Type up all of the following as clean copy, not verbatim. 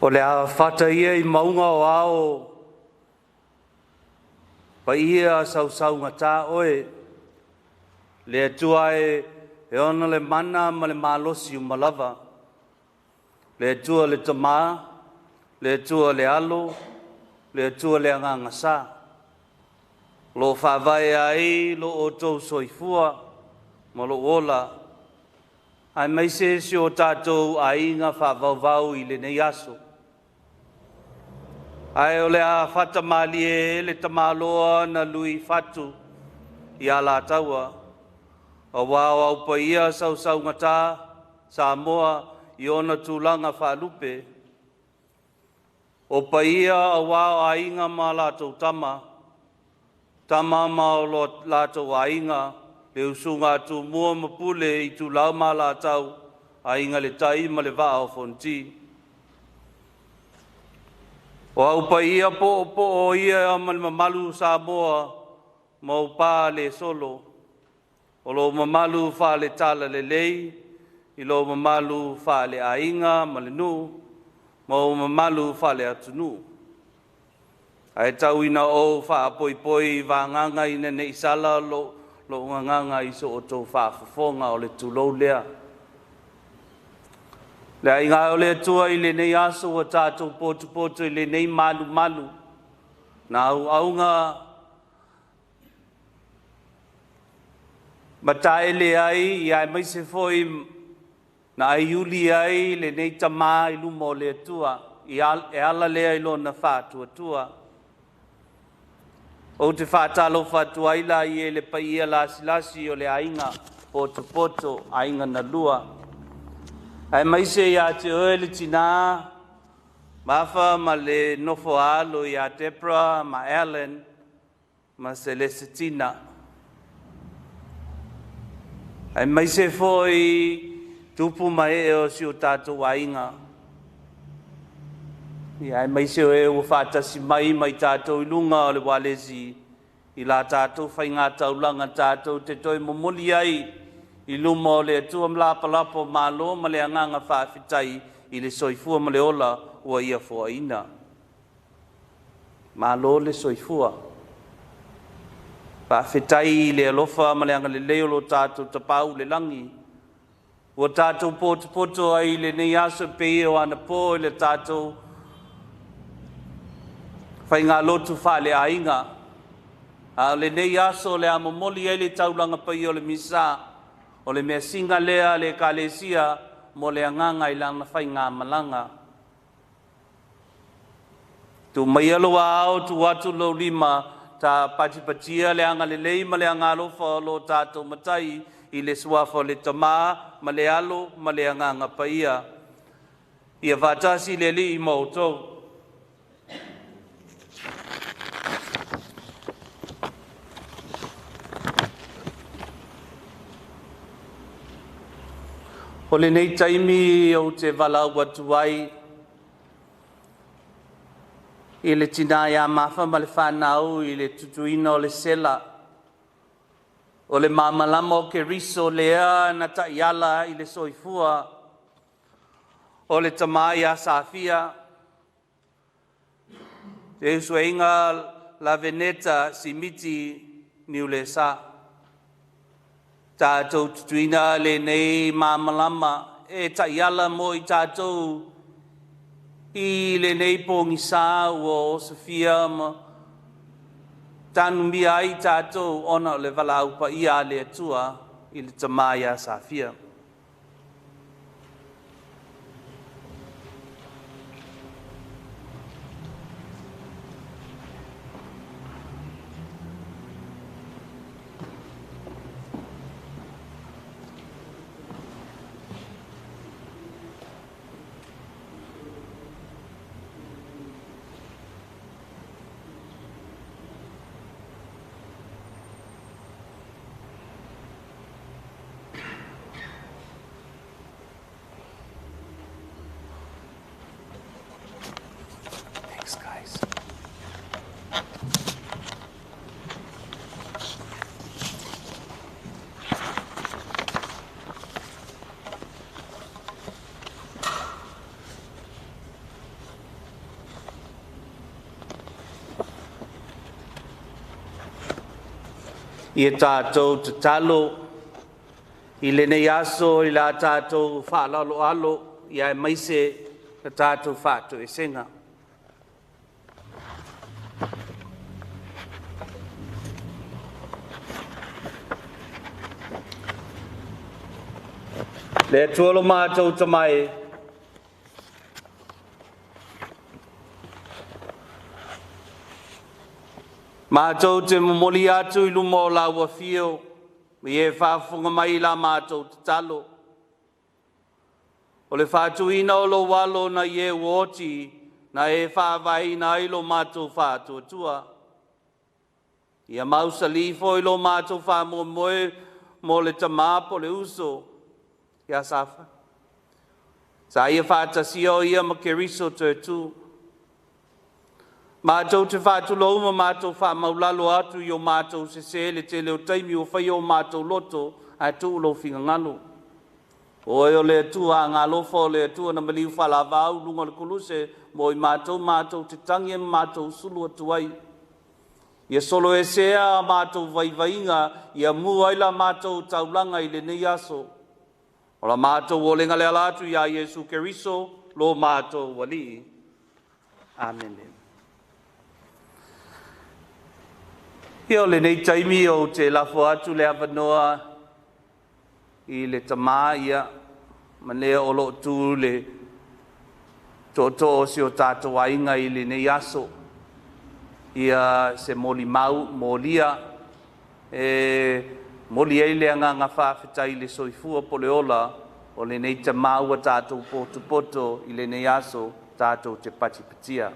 O le a fata ia i mauga o ao, paia sausaugata oe, le Atua e e ona le mana ma le malosi uma lava. Le Atua le Tama, le Atua le Alo, le Atua le Agaga Sa. Lo faavae ai lo outou soifua ma lou ola, aemaise si o tatou aiga faavauvau i lenei aso. Ae o le a fata malie le tamaloa na lui fatu i Alataua, aua o au paia sausaugata Samoa i ona tulaga faalupe. O paia aua o aiga ma latou tama, tama ma o latou aiga, le usuga a Tumua ma Pule, Itulau ma Alataua, Aiga i le Tai ma le Vaa o Fonoti. O au paia poopoo ia ma le mamalu Samoa ma ou pa le solo, o lou mamalu faale-Talalelei, i lou mamalu faale-aiga ma le nuu, ma ou mamalu faale-atunuu. Ae tau ina ou faapoipoi vagaga ina ne i sala lou gagaga i so outou faafofoga o le tulou lea. Le aiga o le Atua i lenei aso ua tatou potopoto i lenei malumalu, na auauga mataele ai ia aemaise foi na aiuli ai lenei tama i luma o le Atua, e ala lea i lona faatuatua. Ou te faatalofa atu ai la i le paia lasilasi o le aiga potopoto, aiga na lua. Aemaise ia te oe le tina Mafa ma le nofo a alo ia Debra ma Allen ma Celestetina. Aemaise foi tupu ma ee o si o tatou aiga. Ia aemaise o e ua faatasi mai ma i tatou i luga o le ualesi i la tatou faigataulaga tatou te toe momoli ai i luma o le Atua ma lapalapa o malo ma le agaga faafetai i le soifua ma le ola ua ia foaina. Malo le soifua. Faafetai i le alofa ma le agalelei o lo tatou Tapaau i le lagi, ua tatou potopoto ai i lenei aso pei o anapo i le tatou faigalotu faaleaiga. A o lenei aso o le a momoli ai le taulaga paia o le Misa, o le measina lea a le Ekalesia mo le agaga i lana faigamalaga. Tu maia lou ao, tu atu lou lima, ta patipatia le agalelei ma le agalofa o lo tatou Matai i le suafa o le Tama ma le Alo ma le Agaga Paia. Ia faatasi le Alii ma outou. O lenei taimi ou te valaau atu ai i le tina ia Mafa ma le whanau i le tutuina o le sela. O le mamalama o Keriso lea na ta'iala i le soifua o le tama ia Safia, le usuaiga Laveneta Simiti Niulesa. Tatou tutuina lenei mamalama e ta'iala mo i tatou i lenei pogisa ua osofia ma tanumia ai tatou ona o le valaau paia a le Atua i le tama ia Safia. Ia tatou tatalo i lenei aso i la tatou faaaloaloalo ia aemaise le tatou faatoesega. Le Atua lo matou Tama e, matou te momoli atu i luma o lau afio ma e faafofoga mai la matou tatalo. O le faatuina o lou alo nai e ua oti, na e faavaeina ai lo matou faatuatua. Ia mausali foi lo matou faamoemoe mo le tama po le uso ia Safa. Sa ia faatasia o ia ma Keriso toe tu. Matou te faatulou ma matou faamaulalo atu i o matou sese le tele o taimi ua faia o matou loto ae tuu lou finagalo. O oe o le Atua agalofa o le Atua na maliu faalavau luga o le koluse mo i matou matou te tagi e matou sulu atu ai. Ia solo esea a matou vaivaiga, ia mu ai la matou taulaga i lenei aso. O la matou olega le ala atu ia Iesu Keriso, lo matou Alii. Amene. Ia o lenei taimi ou te lafo atu le avanoa i le tama ia ma lea o loo tu le tootoo o si o tatou aiga i lenei aso. Ia se molimau molia e moli ai le agaga faafetai i le soifua po le ola o lenei tama ua tatou potopoto i lenei aso tatou te patipatia.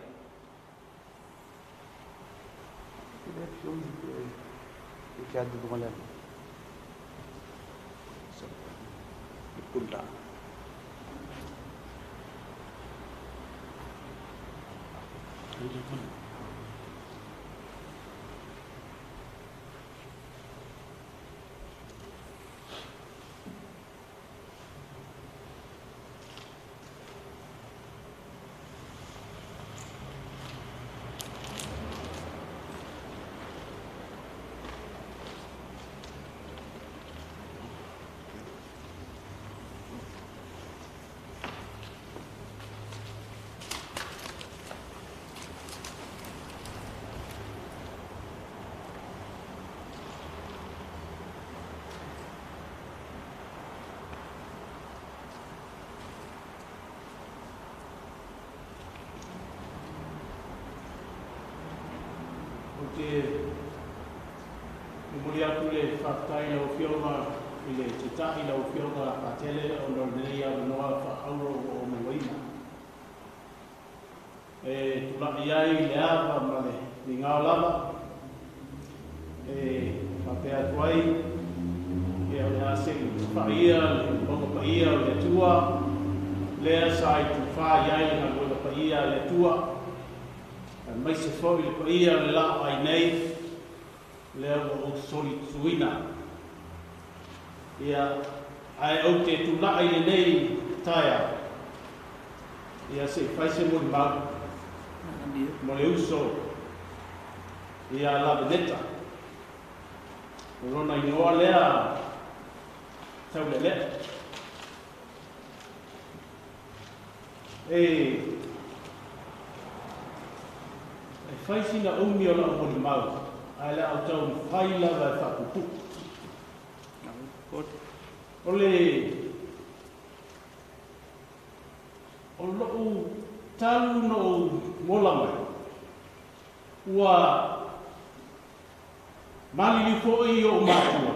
Ou te momoli atu le faafetai i lau Afioga i le Taitai, lau Afioga Patele, ona o lenei avanoa faaauro ua ou mauaina e tula'i ai i le ava ma le migao lava e faapea atu ai, ia o le a se'i faia le mauga paia o le Atua lea sa i tufā i ai le galuega paia a le Atua, aemaise foi le paia o le laoai nei lea ua ou solituina. Ia, ae ou te tula'i i lenei taeao, ia se i fai se molimau mo le uso ia Laveneta. O lona igoa lea Taulelea. E fai sina umi o lau molimau, ae le au taumafai lava e faapuupuu. O le o lou talu na ou ola mai, ua maliliu foi o'u matua,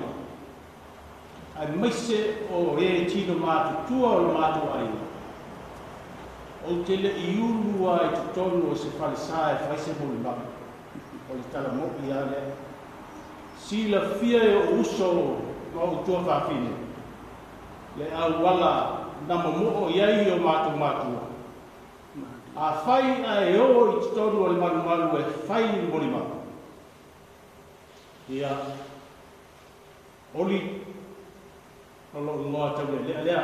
aemaise o e tino matutua o le matou aiga, ou te le'i ulu a i totonu o se falesa e fai se molimau. O le tala mo'i a lea. Silafia e o'u uso ma o'u tuafafine le auala na momo'o i ai o matou matua. Afai ae o i totonu o le malumalu e fai molimau, ia Oli, o lo'u igoa Taulelea lea,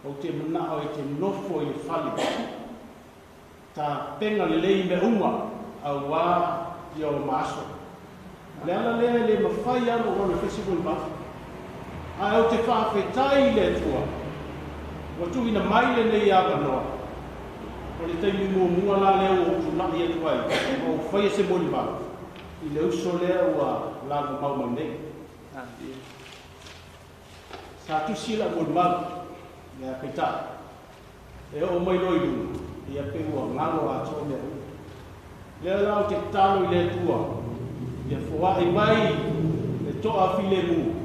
ou te mana'o e te nofo i le fale, tapena lelei mea uma auā ia o ma aso. O le ala lea e le mafai lava ona ou alu e fai se molimau. Ae ou te faafetai i le Atua ua tuuina mai lenei avanoa, o le taimi muamua la lea ua ou tulai atu ai ma ou faia se molimau i le uso lea ua lagomau mai nei. Sa tusi lau molimau, ia peitai, e oo mai loa i luga, ia pei ua galo atoa mea uma. Lea la ou te tatalo i le Atua, ia foai mai le toafilemu,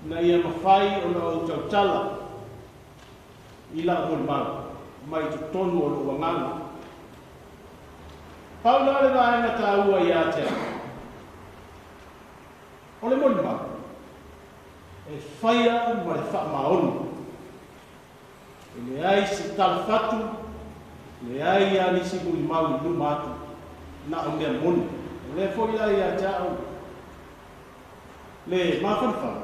ina ia mafai ona ou tautala i lau molimau mai totonu o lou agaga. Pau la le vaega taua ia te au, o le molimau, e faia ma le faamaoni. E leai se talafatu, leai lava nisi molimau i luma atu, na o mea moni. O lea foi la ia te au le mafanafana,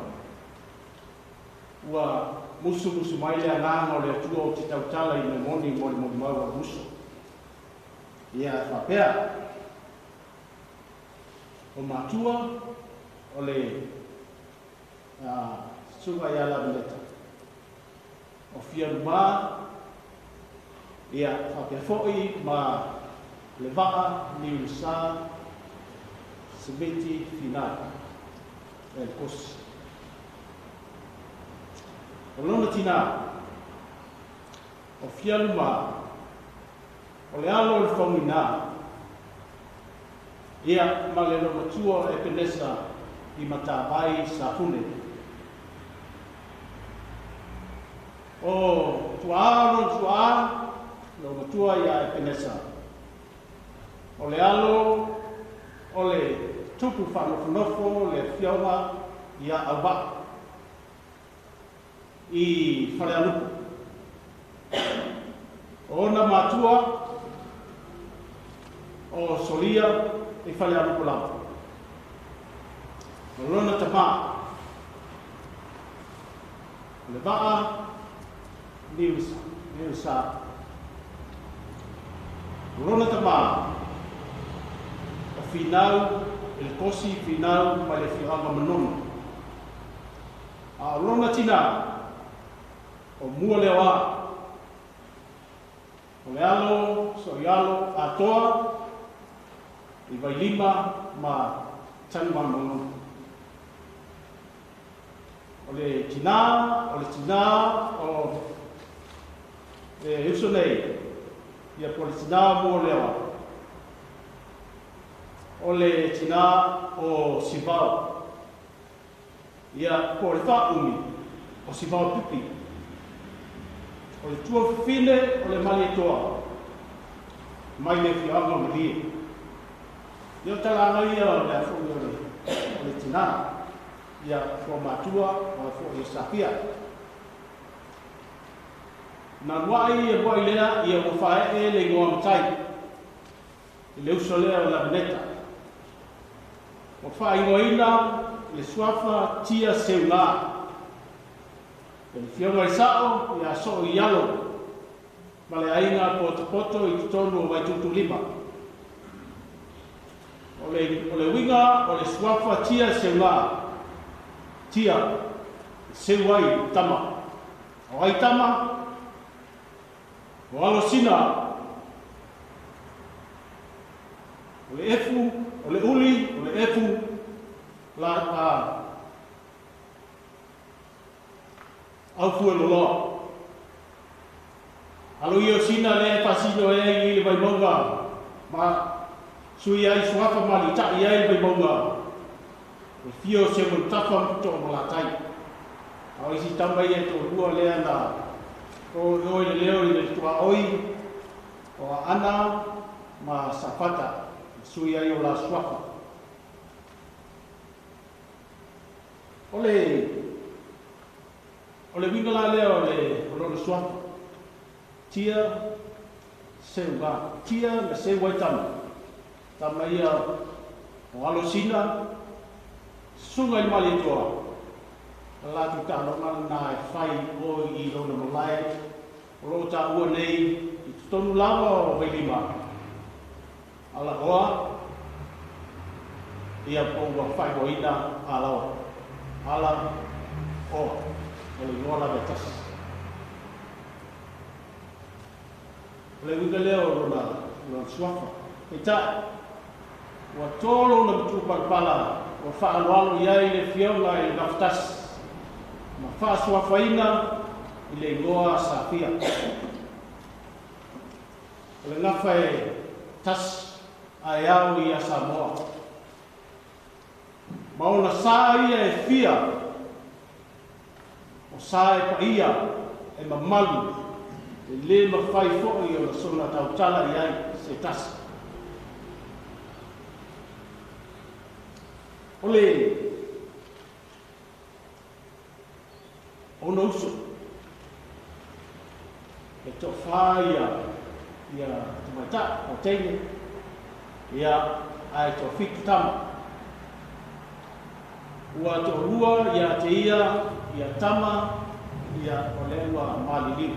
ua musumusu mai le agaga o le Atua ou te tautala i mea moni mo le molimau a le uso. Ia faapea, o matua o le susuga ia Laveneta, o Fialuma, ia faapea foi ma le Vaa Niulasa Semeti Finau e le Kosi. O lona tinā, o Fialuma, o le alo o le Faumuina, ia ma le loomatua o Epenesa i Matavai Safune. O tuaa o lona tuaa, loomatua ia Epenesa, o le alo o le tupu faanofonofo le afioga ia Auvaa i Falealupo. O ona matua o Solia i Falealupo lava. O lona tamā, o le Vaa Niusa. O lona tamā, o Finau, e le Kosi Finau ma le afioaga Manono. A o lona tinā, o Mualeoa, o le alo soialo atoa i Vailima ma Tanugamanono. O le tinā, o le tinā o le uso nei, ia po o le tinā o Mualeoa, o le tinā o Sivao, ia po o le faaumi o Sivao Pipi. O le tuafafine o le Malietoa mai le afioaga o Malie. Ia o talaga ia o le afoi o le tinā, ia fua matua o foi o Safia. Na luai e luai lea ia ua faee le igoa matai i le uso lea o Laveneta. Ua faaigoaina le suafa Tia Seugā. E le fioga i sao ia soo i alo ma le aiga potopoto i totonu o Vaituutuulima. O le uiga o le suafa Tia Seugā, Tia, seu ai tama. O ai tama, o Alosina, o le efu, o le uli, o le efu, la a au fue loloa. Alo ia o sina le fasino e i le vaimauga, ma sui ai suafa ma li tai ai le vaimauga. O fio se mo tafa to malatai. A o isi tama ia to lua lea na o oi le leo i le tua oi o Ana ma Safata, sui ai o la suafa. O le uiga la lea o le o lona suafa. Tia seuga, tia na seu ai tama. Tama ia o Alosina, susuga i le Malietoa. La latou taaloga lena e fai oi i lona malae, o loo taua nei i totonu lava o Vailima. Alaoa, Ia po ua faaigoaina Alaoa. Ala oa. O le igoa lava e tasi. O le uiga lea o lona, lona suafa. Peitai, ua to lona matupalapala ua faaaloalo i ai le Afioga i le Gafatasi ma faasuafaina i le igoa Safia. O le gafa e tasi ae ao ia Samoa. Ma ona sa ia e fia, o sa e paia e mamalu, e lē mafai foʻi ona soona tautala i ai se tasi. O le ona uso, e toafā ia ia tamaitaʻi o teine, ia ae toafitu tama. Ua toalua ia te ia ia tama, ia o lea ua maliliu.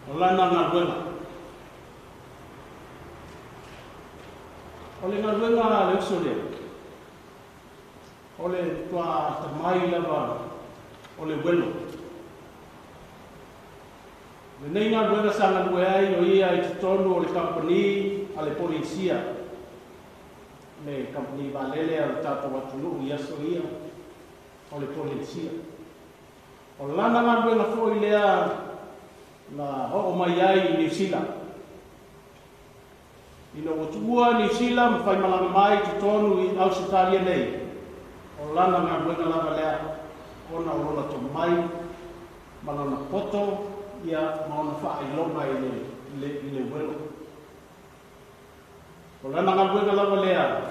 O lana galuega. O le galuega a le uso lea, o le matua atamai lava o le uelo. Lenei galuega sa galue ai o ia i totonu o le kamupani a le Polenisia, le kamupani vaalele a le tatou atunuu i aso ia, o le Polenisia. O lana galuega foi lea na oo mai ai i Niu Sila. Ina ua tuua Niu Sila ma faimalaga mai i totonu i Ausetalia nei, o lana galuega lava lea ona o lona tomai ma lona poto ia ma ona faailoga i le uelo. O lana galuega lava lea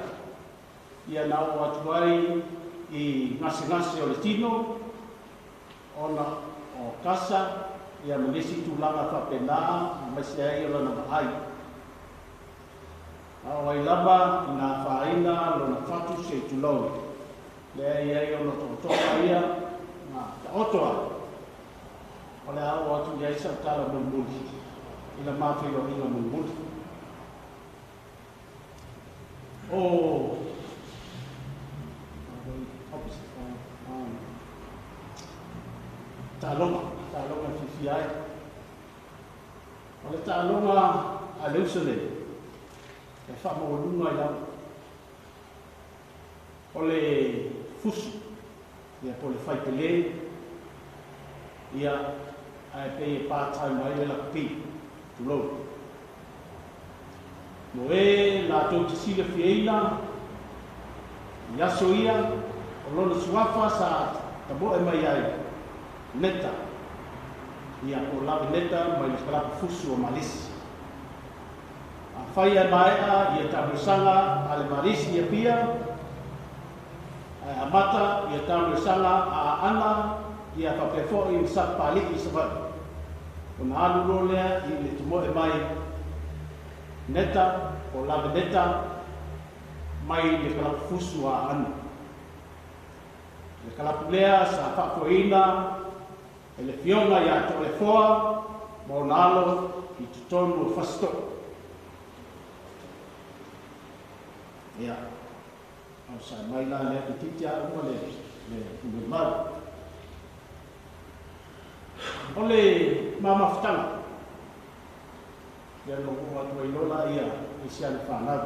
ia na oo atu ai i gasegase o le tino, ona o kasa, ia ma nisi tulaga faapena aemaise ai o lana vaai. A o ai lava ina afaina lona fatu se i tulou, lea e i ai ona toatoa ia na taoto ai. O le a oo atu i ai sau tala mulimuli i la ma feiloaiga mulimuli. O taaloga, taaloga e fiafia ai. O le taaloga a le uso nei, e faamaualuga ai lava. O le fusu, ia po o le faipele, ia ae pei e part-time ai le lakapi, tulou. Mo e latou te silafiaina i aso ia, o lona suafa sa tamoe mai ai Neta, ia po o Laveneta mai le kalapu fusu o Malisi. Afai ae maea ia taamilosaga a le Malisi i Apia, ae amata ia taamilosaga a Aana ia faapea foi ma Sapapalii i Savaii, ona alu loa lea i le tomoe mai Neta po o Laveneta mai le kalapu fusu a Aana. Le kalapu lea sa faafoeina e le Afioga ia Toalefoa ma ona alo i totonu o Fasitoouta. Ia, onosai mai la lea toeitiiti lava uma le molimau. O le ma mafutaga, lea na ou oo atu ai loa laia i si ana fanau.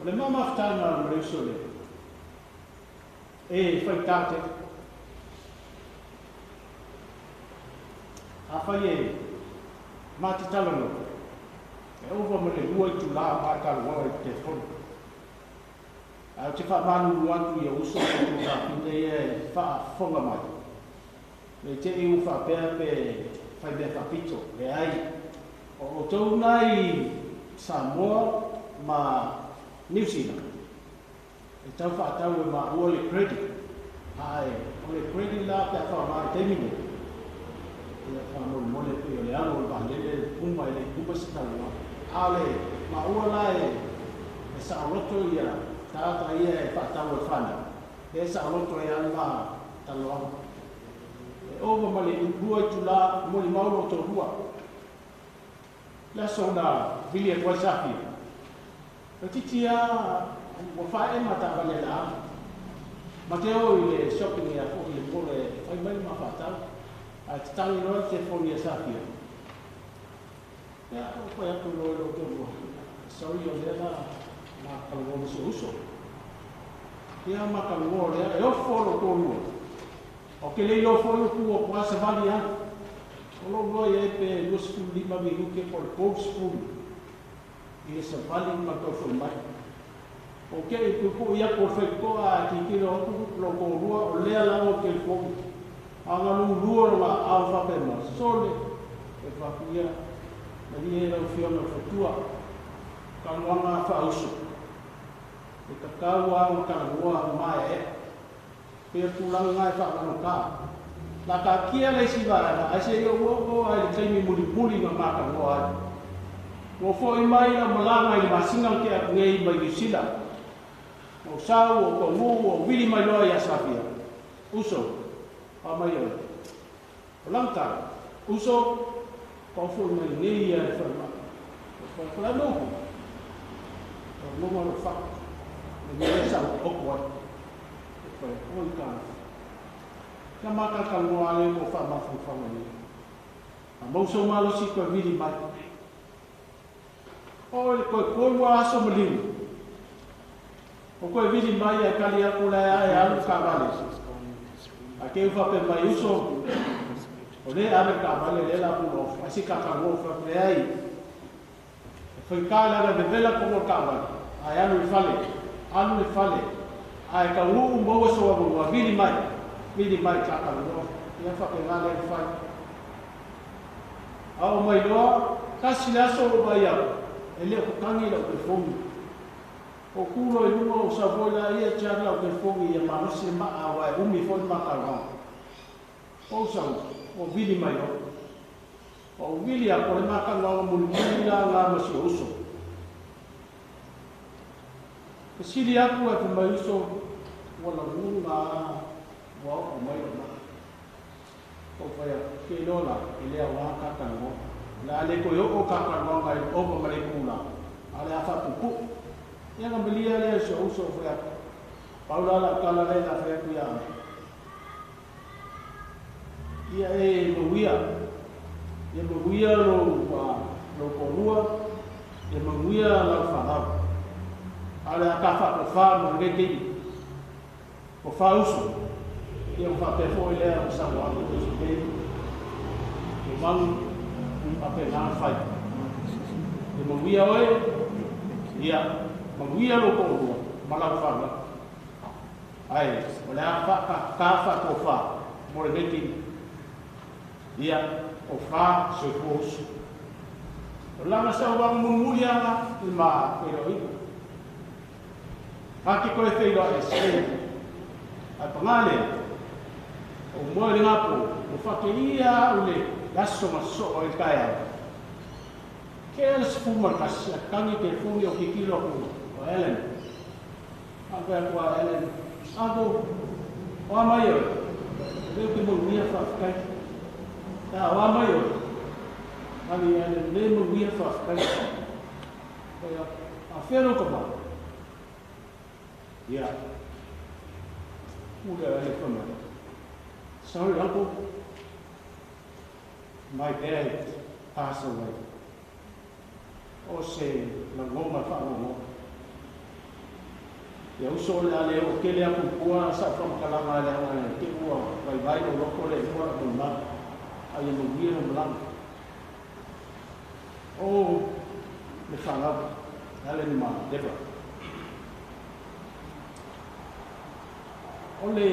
O le ma mafutaga ma le uso lea, e faigata tele. Afai e ma te talanoa, e ova ma le 2 itulā ma talanoa i le telefoni. Ae ou te faamalulu atu i ou uso ma ou tuafafine ia e faafofoga mai, ne i te i ua faapea pe fai mea faapito. Leai, o outou na i Samoa ma Niu Sila, e tau faatau e maua le credit, ae o le credit la pe a faaaoga i le taimi nei, ia faamolemole pei o le alu o le vaalele uma e le i uma se talanoaga. A o le maua la e saoloto ia tagata ia e faatau e le fanau, lea e saoloto ai lava le va Talanoaga. E ova ma le 2 itulā molimau lou toalua. Le aso na vili atu ai Safia, toeitiiti lava ua faaee ma taavale a le alu. Ma te o i le shopping ia foi i le mall e fai mai le ma faatau, ae tatagi loa le telefoni a Safia. Ia, ou fai atu loa i lou toalua, sorry o lea la ma talanoa ma si ou uso. Ia ma talanoa lea, e ofo lou toalua. Ou te le iloa foi o tu atu lava savali alu. O lou iloa i ai pe 25 minute po o le 30 i le savali ma le toe foi mai. Ou te i puipui atu o le faitotoa ae tilotilo atu lou toalua o lea lava o telefoni. A na lulua lona aao faapea mai, Sole, e fai atu ia, malie lau Afioga i le Faletua, talanoaga faauso. E tatau lava ona talanoa maeaea. Pei o le tulaga lena e faavagata. O le a taatia le isi vaega, ae se i ou oo lava i le taimi mulimuli na ma talanoa ai. Ua ou foi mai lau malaga i le masina na tea atu nei mai Niu Sila. Na ou sau, ou taunuu, ou vili mai loa ia Safia, Uso, faa mai oe. O lana tala, Uso, ua ou foi mai nei ia le falemai. Ou fai atu, O le a le mea ua tupu? Ua loma lou fatu, le mea lea sa ou taoto ai. Ou fai atu, Oi talofa. Ia ma talatalanoa lea ua ou faamafanafana nei. A maua sou malosi toe vili mai. O le toe 3 aso maliu. O toe vili mai ae tali atu la e alu le taavale. Ae te i ua faapea mai, Uso, o lea e ave le taavale lea la pull off, ae se i talatalanoa ou fai atu, Leai. E faigata leaga e vevela tonu o le taavale, ae alu i le fale, alu i le fale, ae taunuu maua sou avanoa, vili mai, vili mai talatalanoa. Ia faapena lea na fai. A oo mai loa, tasi le aso ou vaai atu, e le o tatagi lau telefoni. Ou tu loa i luga ou sau foi laia charge lau telefoni ia malosi le maa aua e umi foi le ma talanoaga. Ou sau, ou vili mai loa. Ou vili atu, o le ma talanoaga mulimuli la la ma si ou uso. Fesili atu ae fai mai uso, ua lagona a ua oo mai lou maa. Ou fai atu, Ke iloa la, e le aoga ta talanoa. O le a le toe oo ta talanoaga i le ova ma le itula, a o le a faapuupuu. Ia ona malie lea i si ou uso, ou fai atu, Pau la lau tala lea na fai atu ia oe, ia e manuia, ia manuia lou, lou toalua, ia manuia lau fanau. A o le a ta faatofa mo lenei taimi. Ua faauso, ia ua faapea foi lea ua saunoa atu uso nei, Tumau faapena ona fai. Ia manuia oe, ia manuia lou toalua ma lau fanau. Ae o le a ta faatofa mo lenei taimi. Ia, tofa soifua uso. O lana saunoaga mulimuli lava i ma feiloaiga. Ta te toe feiloai ese ae pagā lea, ou moe i le gapo, ua faateia au i le aso na sosoo ai le taeao. Kea le 11 a tagi telefoni o tilotilo atu o Ellen. A fai atu a Ellen, Uncle, o a mai oe? O lea ou te manuia faafetai. A o a mai oe? Tagi Ellen, le manuia faafetai. Fai atu, a fea lou tama? Ia. Pule a le fai mai. Sorry, uncle. My dad passed away. O se lagona faanoanoa. Ia uso o le a le oo tele atu i tua sau faamatalaga leaga e te ua vaivai lou loto le lua lau molimau, a ia manuia lau malaga. O le fanau, Allen ma Deborah. O le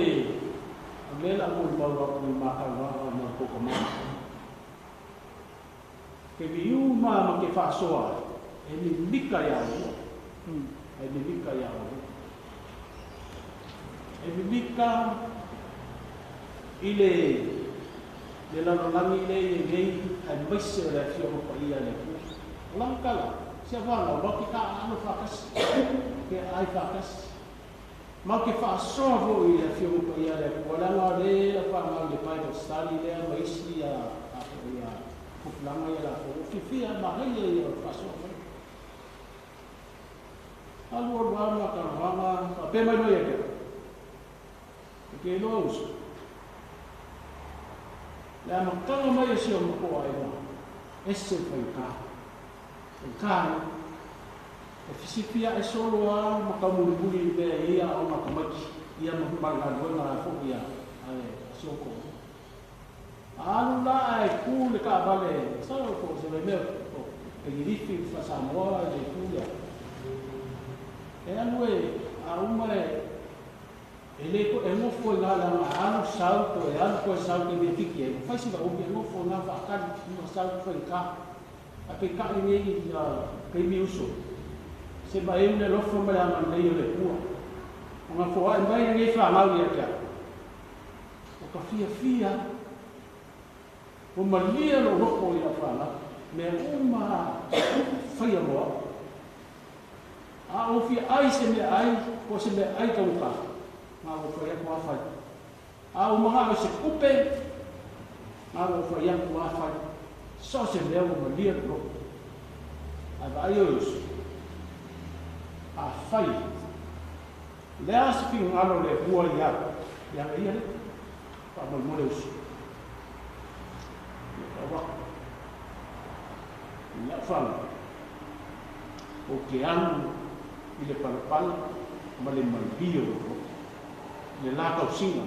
o lea la molimau atu i ma talanoaga ma le tou tama. Ke viu ma ma ke faasoa e mimika ia olua. E mimika ia olua. E mimika i le le lalolagi lea i ai nei aemaise o le Afioga Paia a le Atua. O lana tala, sia fanau, matou te taaalo faatasi, te aai faatasi. Ma ke faasoa foʻi i le Afioga Paia a le Atua, leaga o lea faamau i le Bible study lea ma isi a foʻi a tupulaga ia latou ua fiafia manaia ia o le faasoa mai. Alu alu lava ma talanoaga faapea mai loa ia te au, E te iloa uso, le amataga mai o si o matou aiga, ese le faigata. Faigata ia. E fisifi ae solo lava ma taumulimuli i le mea e i ai aoga a tamaiti, ia ma le galuega foi a si ou toalua. A alu la ae tu le taavale, masalo po o se mea o Penilifi faa-Samoa i le itu lea, e alu e, a uma e, e le toe nofo i ina leaga a alu sau toe alu toe sau i taimi e piki ai, ua fai sina umi e nofo i ina faatali uma sau faigata. Ae peitai nei taimi uso, se maeu le alofa ma le agalelei o le Atua. Ona foai mai lenei fanau ia te au, O ka fiafia ua malie lou loto i lau fanau, mea uma a faia mo au. A ou fia ai se meaai po o se meaai taugata, na ua fai atu a fai. A ou manao i se tupe, na ua fai atu a fai. So o se mea ua malie lou loto. Ae vaai oe uso, afai le a se finagalo o le Atua ia au, ia aga ia lea, faamolemole uso. Ia tau atu. I lau faalogo, ou te alu i le palapala ma le malie o lou loto, i le la tausiga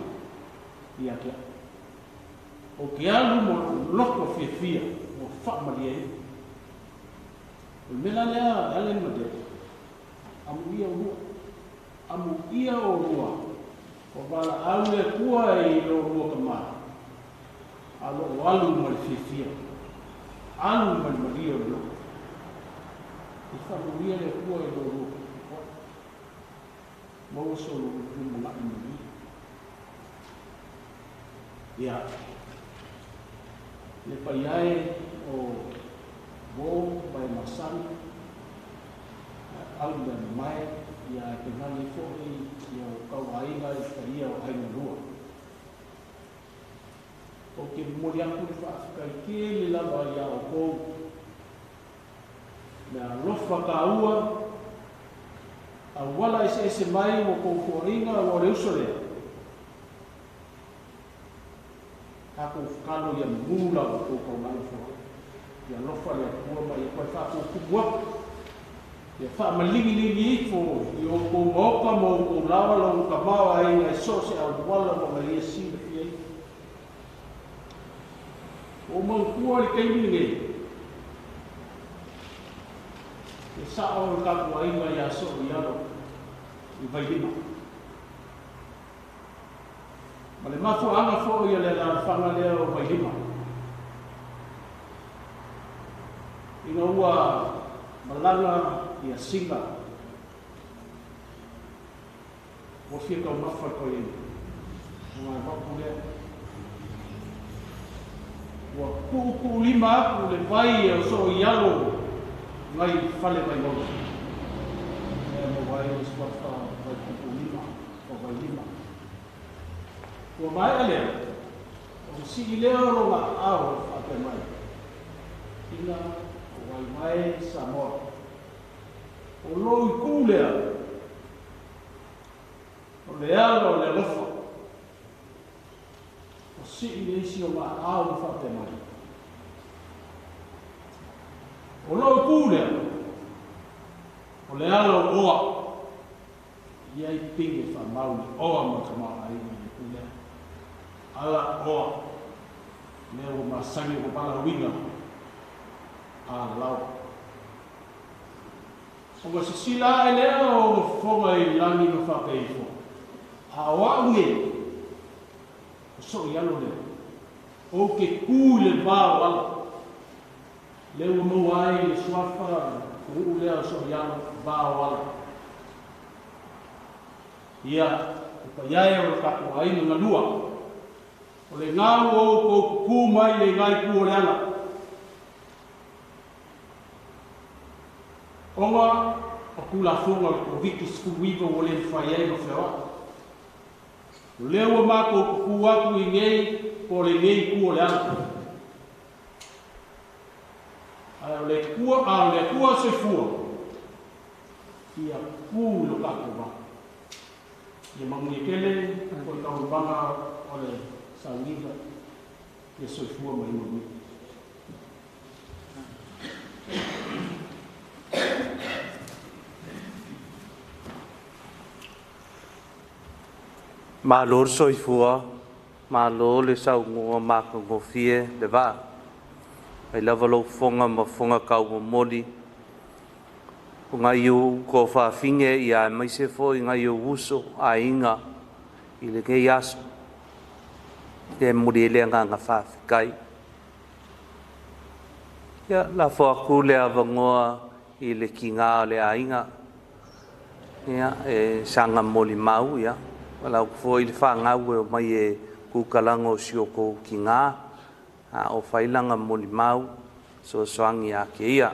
ia te au. Ou te alu ma lou loto fiafia ua faamalieina. O le mea la lea, Allen ma Deb, Amuia olua. Amuia olua, ua valaau le Atua i lo lua tama, a o loo alu ma le fiafia, alu ma le malie o le loto. I faamanuia le Atua i lo lua tapuapua'i. Maua so lumanai manuia. Ia, le paia e o uō ma e masani, au mea mamae, ia e tainane foi ia o tauaiga i le paia o aiga lua. Ou te momoli atu le faafetai tele lava iā outou le alofa taua, auala eseese mai ua tou foaiga ua o le uso lea. Tatou tatalo ia mu la outou taulaga foai. Ia alofa le Atua ma ia toe faatutumu atu. Ia faamaligiligi ifo i outou maota ma outou laoa lona tamaoaiga i so o se auala ua na ia silafia ifo. Ua ou manatua i le taimi lenei, le sao o le tapuaiga ia Sooialo i Vailima. Ma le mafuaaga foi o le alaalafaga lea o Vailima, ina ua malaga ia Siga, ua fia taumafa le toeaina, ona e mapu lea. Ua tuutuulima aku le vai o Sooialo ngai fale Vaimauga. Lea maua ai le suafa vai tuutuulima o Vailima. Ua maea lea, ona sii lea o lona aao e faapea mai, Ina o waiwae Samoa. O lou itu lea, o le ala o le alofa. Ua sii le isi o na aao ma faapea mai, O lou itu lea, o le ala o oa. E i ai pine faamau le oa ma le tamaoaiga i le itu lea. Ala oa, lea ua masani o valaauina a lao. Ona sisila ae lea o fofoga i lagi ma faapea ifo, A o a'u nei, o soʻi alo lea, ou te kū i le va o ala, lea ua maua ai le suafa pu'u lea o soʻi alo, va o ala. Ia, le paia e o le tatou aiga galua, o le gau o outou kukū mai le iga itu o le ala. Ona o Tulafono a le Koviti-19 ua le mafai ai ona feoai. O lea ua matou pupū atu i inei po o lenei itu o le ala. Ae o le Atua, a o le Atua soifua, ia pupū i lo tatou vaa. Ia manuia tele o le taualumaga o le sauniga, ia soifua ma ia manuia. Malo le soifua, malo le saunoa matagofie le vaa. Mai lava lou fofoga ma fofoga taumomoli o nai ou tuafafine ia aemaise foi nai ou uso, aiga i lenei aso. E momoli ai le agaga faafetai. Ia, lafo atu le avanoa i le tiga o le aiga, ia, e saga molimau, ia, valaau atu foi i le fanau e omai e kukalago o si o tou tiga, a o fai lana molimau fesoasoani ia te ia.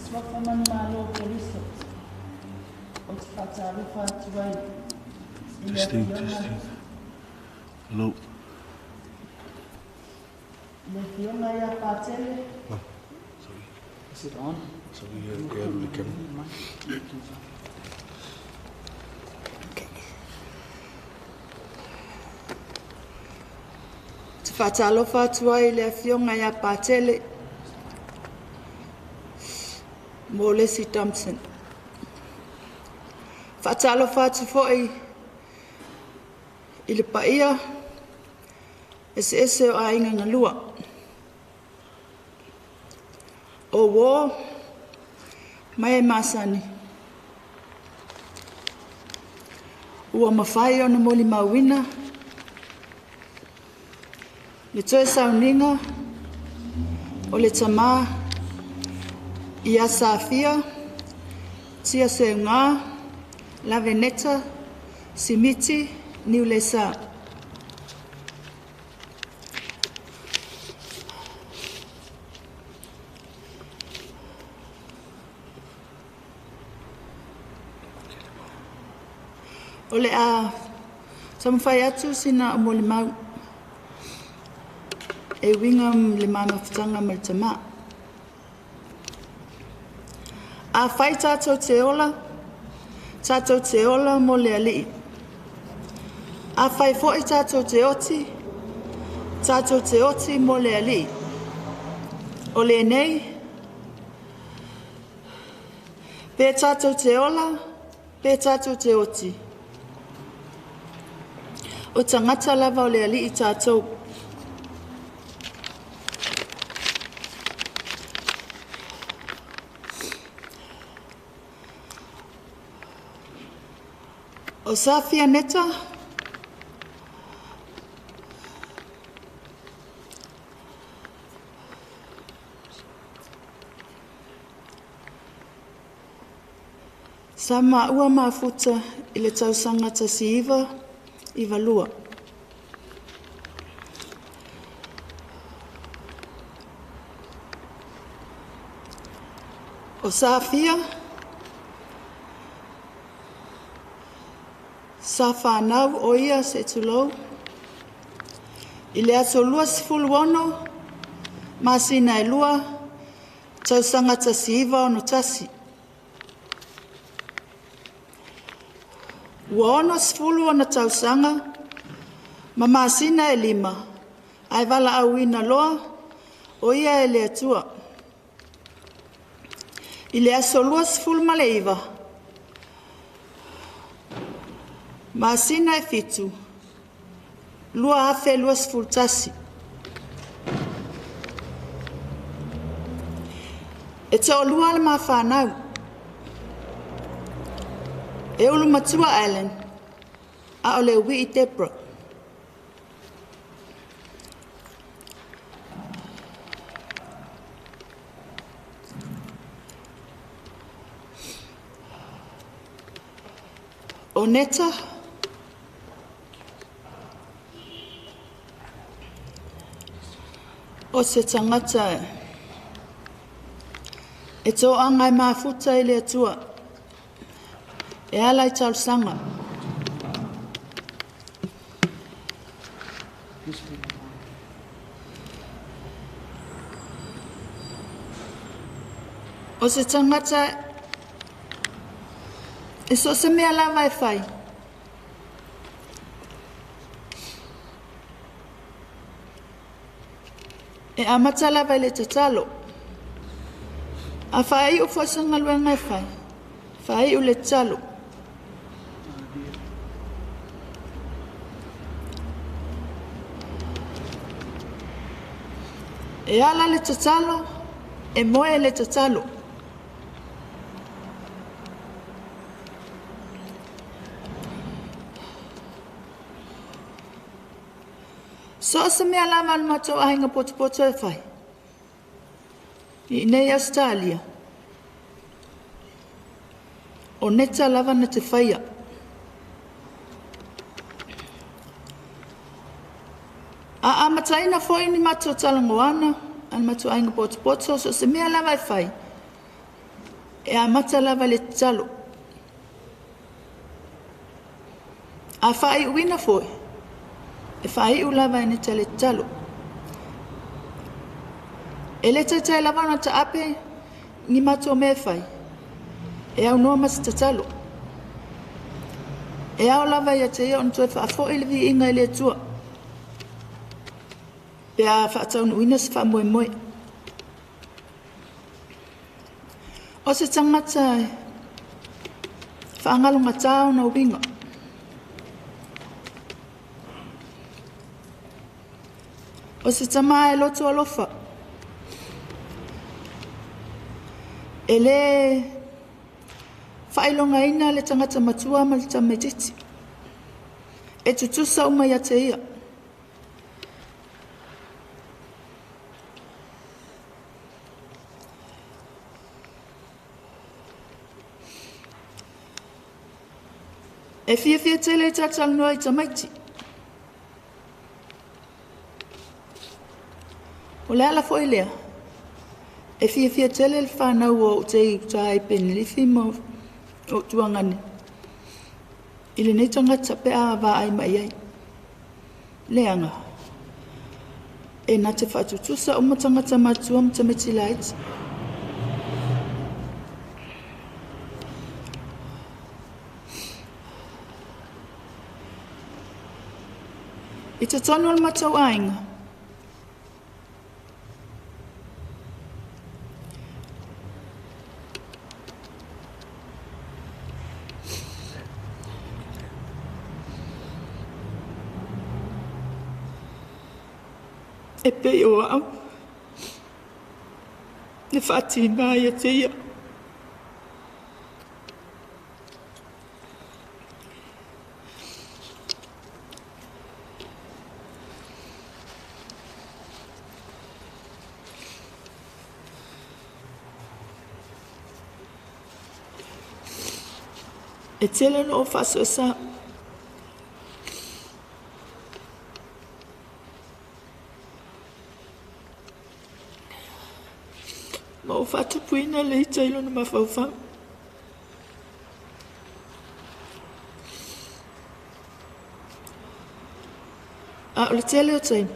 Suafa manumalo o Keriso, ou te faatalofa atu ai i le Testing, Afioga testing. Hello. i le Afioga ia Patele, No, sorry. Is it on? Sorry, e alu le camera. Ou te faatalofa atu ai i le Afioga ia Patele mo Leslie Thompson. Faatalofa atu foi i le paia eseese o aiga galua. O uō ma e masani. Ua mafai ona molimauina le toe sauniga o le tamā ia Safia Tia Seuga Laveneta Simiti Niulesa. O le a taumafai atu sina molimau e uiga le ma mafutaga ma le tamā. Afai tatou te ola, tatou te ola mo le Alii. Afai foi tatou te oti, tatou te oti mo le Alii. O lenei, pe tatou te ola, pe tatou te oti. O tagata lava o le Alii tatou. O Safia Neta, sa maua mafuta i le tausaga 1992. O Safia, sa whanau o ia se tulou. I le aso 26, masina e 2, tausaga 1961. Ua 60 ona tausaga, ma masina e 5, ae valaauina loa O ia e le Atua. I le aso 29, masina e 7, 2021. E to'alua le mafanau. E ulu matua Alan, a o le ui'i Debra. O Neta, o se tagata e to'aga e mafuta i le Atua, e ala i talosaga. O se tagata e so o se mea lava e fai. E amata lava i le tatalo. A faai'u foi se galuega e fai, faai'u le tatalo. E ala le tatalo, e moe le tatalo. So o se mea lava a le matou aiga potopoto e fai. I nei Australia. O Neta lava na te faia. A amataina foi ni matou talanoana, a le matou aiga potopoto, so o se mea lava e fai. E amata lava le tatalo. A faaiuina foi, e faai'u lava e Neta le tatalo. E le taitai lava ona taape ni matou mea e fai. E aunoa ma se tatalo. E ao lava ia te ia ona toe faafo'i le viiga i le Atua. Pe a faataunuuina se faamoemoe. O se tagata e faagalogatā ona uiga. O se tamā e loto alofa. E le faailogaina le tagata matua ma le tamaitiiti. E tutusa uma ia te ia. E fiafia tele i talatalanoa i tamaiti. O le ala foi lea, e fiafia tele le fanau o o'u tei i uta i Penelifi ma o'u tuagane. I lenei tagata pe a vaai mai ai. Leaga, e na te faatutusa uma tagata matua ma tamaiti laiti. I totonu o le matou aiga, e pei o a'u le faatinā ia te ia. E tele ona ou faasoesa. Ma ou faatupuina le ita i lona mafaufau. A o le tele o taimi,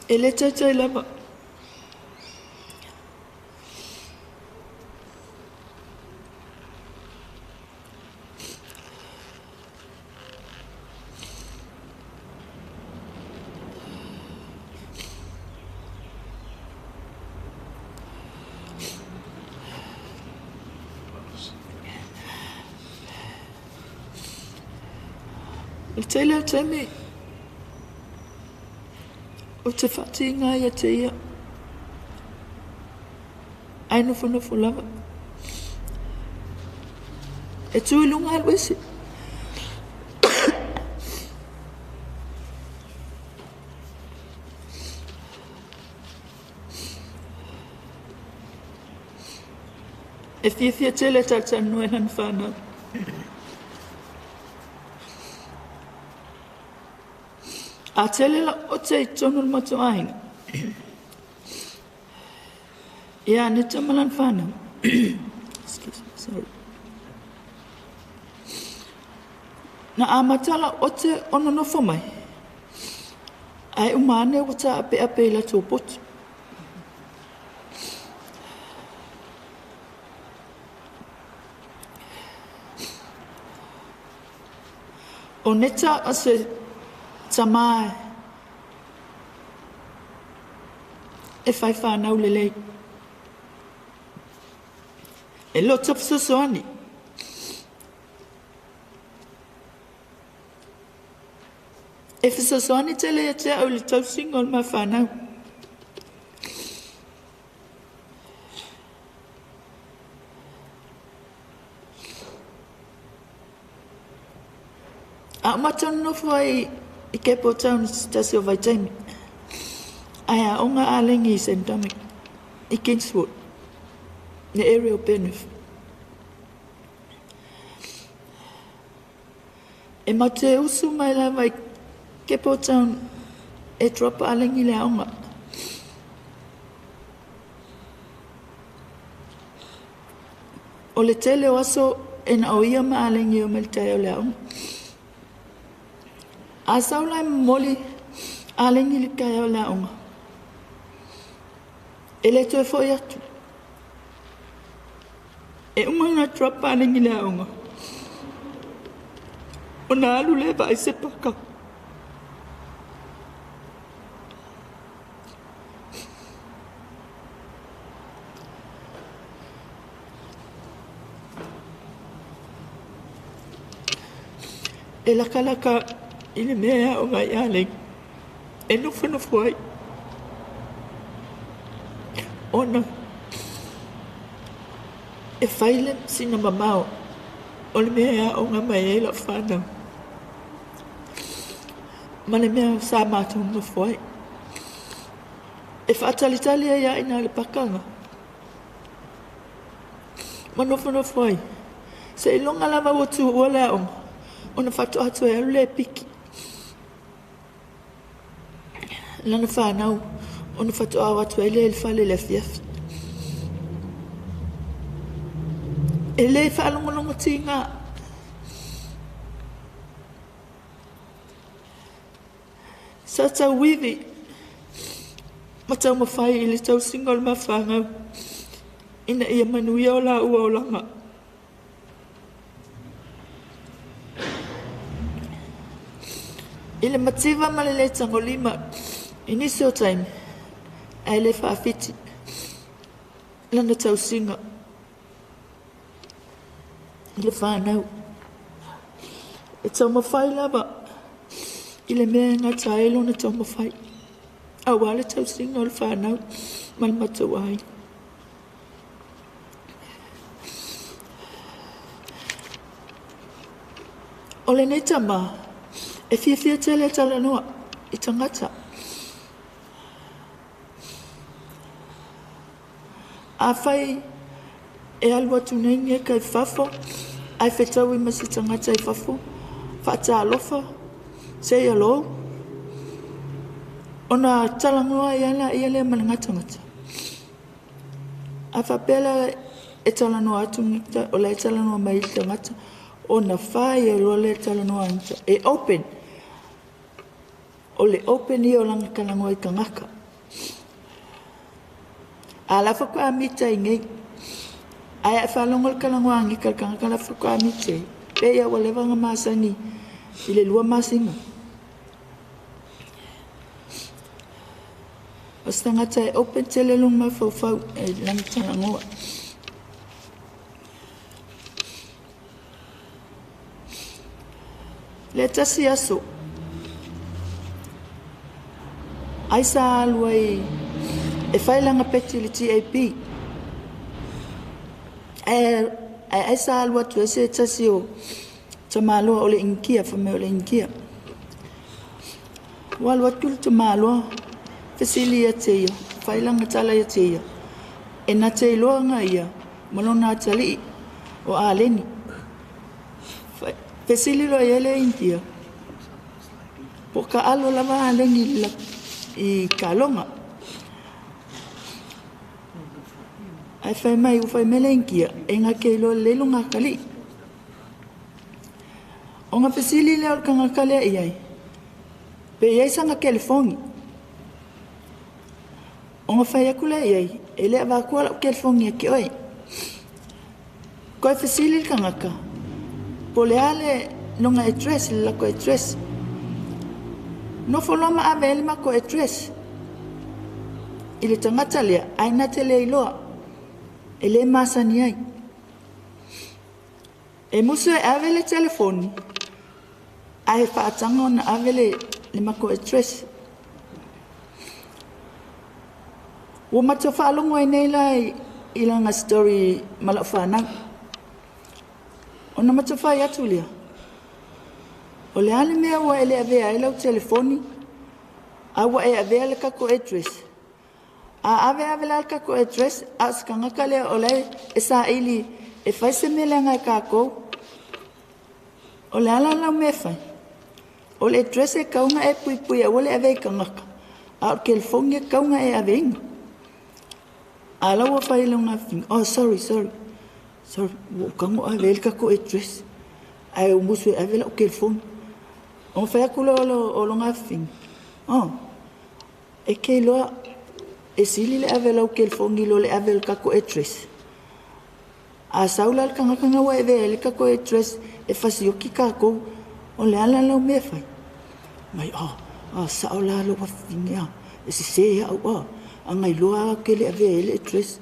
e le taitai lava. O le tele o taimi ou te faatiga ai ia te ia, ae nofonofo lava. E tu i luga alu ese. E fiafia tele e talatalanoa i lana fanau. A tele lau ote i totonu o le matou aiga, ia Aneta ma lana fanau. Excuse me, sorry. Na amata lau ote o nonofo mai, ae uma ane ua taapeape i latou potu. O Neta o se tama e fai whanau lelei. E loto fesoasoani. E fesoasoani tele ia te au i le tausiga o le ma whanau. A o matou nonofo ai i Kepo Town i se tasi o vaitaimi, ae aoga Alegi i St Dominic, i Kingswood, le area o Penrith. E matou te usu mai lava i Kepo Town e drop Alegi i le aoga. O le tele o aso e na o ia ma Alegi e omai i le taeao i le aoga. A sau la e momoli Alegi i le taeao i le aoga, e le toe foi atu. E uma ona drop Alegi i le aoga, ona alu lea e vaai se paka. E lakalaka i le mea e aoga ai Alegi, e nofonofo ai, ona e fai le sina mamao o le mea e aoga mai ai lau fanau ma le mea sa matou nonofo ai. E faatalitali ai lava i ina i le pakaga ma nofonofo ai. Seiloga lava ua tuua le aoga ona faatoa toe alu lea e piki lana fanau ona faatoa o atu ai lea i le fale i le afiafi. E le faalogologo tiga. Sa tauivi ma taumafai i le tausiga o le mafaagau ina ia manuia o laua olaga. I le mativa ma le lē tagolima i nisi o taimi, ae le faafiti lana tausiga i le fanau. E taumafai lava i le mea e gata ai lona taumafai, aua le tausiga o le fanau ma le matou aiga. O lenei tama, e fiafia tele e talanoa i tagata. Afai e alu atu nei Geka i fafo, ae fetaui ma se tagata i fafo, faatalofa, say hello, ona talanoa ai lava laia lea ma le gatagata. A faapea la e talanoa atu Geka, o la e talanoa mai i le tagata, ona fai ai loa lea e talanoa a Geka, e open. O le open ia o lana talanoa i tagata. A la faatoa mita i nei. Ae a e faalogo i le talanoa a Geka i le tagata la faatoa mita ai. Pei lava ua leva ona masani i le 2 masina. O se tagata e open tele lona mafaufau e lana talanoa. Le tasi aso, ai sa alu ai e fai langa peti le TAP. Ai ai sa alu atu e se tasi o tamaloa o le inkia, fa me o le inkia. Ua alu atu le tamaloa, fesili ia te ia, fai langa tala ia te ia. E na te iloa nga ia, malona atali o aleni. Fesili lo ia le inkia. Po ka alo lava aleni i kalonga. Ai fai mai u fai mele inkia, e nga ke iloa le lunga kali. O nga fesili le o le kangaka lea i ai. Pe iai sanga kelefongi. O nga fai aku lea i ai, e lea vakua lau kelefongi a ke oe. Koe fesili le kangaka, po le ale longa address, le lako address. Nofo loa ma ave ele mako address. I le tangata lea, ai na te le iloa. E le masani ai. E musu e ave le telefoni, ai whaatanga ona ave le mako address. Ua matua whaalongo ai nei la i langa story malau whanau. Ona matua whai atu lea. O le ale mea ua ele avea ai lau telefoni, a ua e avea le kako address. A ave ave la le kako address, a skangaka lea o le e sa ili e fai se mea lea ngai kākou. O le ala lau mea fai. O le address e kaunga e pui pui a ua le ave i kangaka. A o telefoni e kaunga e ave inga. A lau ua fai lau ngā whinga. Oh, sorry, sorry. Sorry, ua kango ave le kako address. Ai o musu e ave lau telefoni. O fai aku leo o lo ngā whinga. Oh, e ke loa e sili le ave lau telefoni lo le ave le kako address. A saula le kangakanga ua e vea le kako address e fasioki kākou o le ala lau mea fai. Mai, oh, oh, sao la lo wawhinga, e se se au, oh, a ngai loa ke le avea e le address.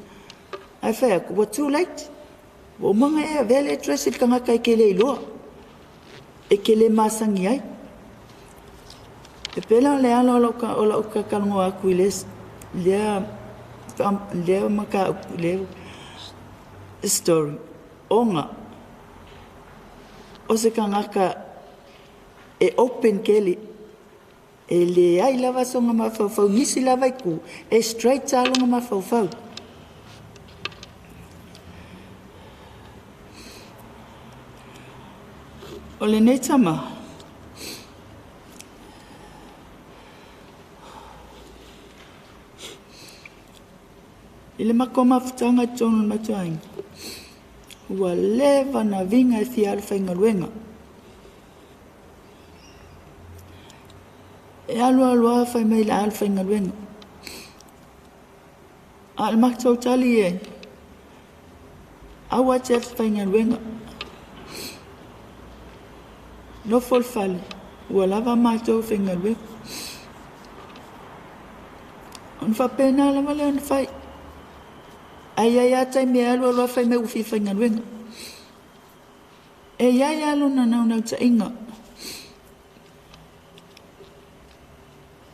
Ai fai aku, ua too late. Ua umanga e avea le address i le kangaka e ke le iloa. E ke le masangi ai. E pela le ala o lau kakalongo aku i lea, lea maka aku, lea story. Onga, o se kangaka e open kele, e le ai lava songa mafaufau, nisi lava i ku, e straight talonga mafaufau. O le nei tama, i le mako mafutanga i tonu matuainga, ua leva na vinga e fia alu whaingaluenga. E alu alu a whai mai le alu whaingaluenga. A le maktau tali e, aua te alu whaingaluenga. Nofo le fale, ua lava mātou whaingaluenga. Ona whapena lava le ona whai. Ai ai atai me alu alu a whai mai ufi whaingaluenga. E iai alu na nau nau ta inga.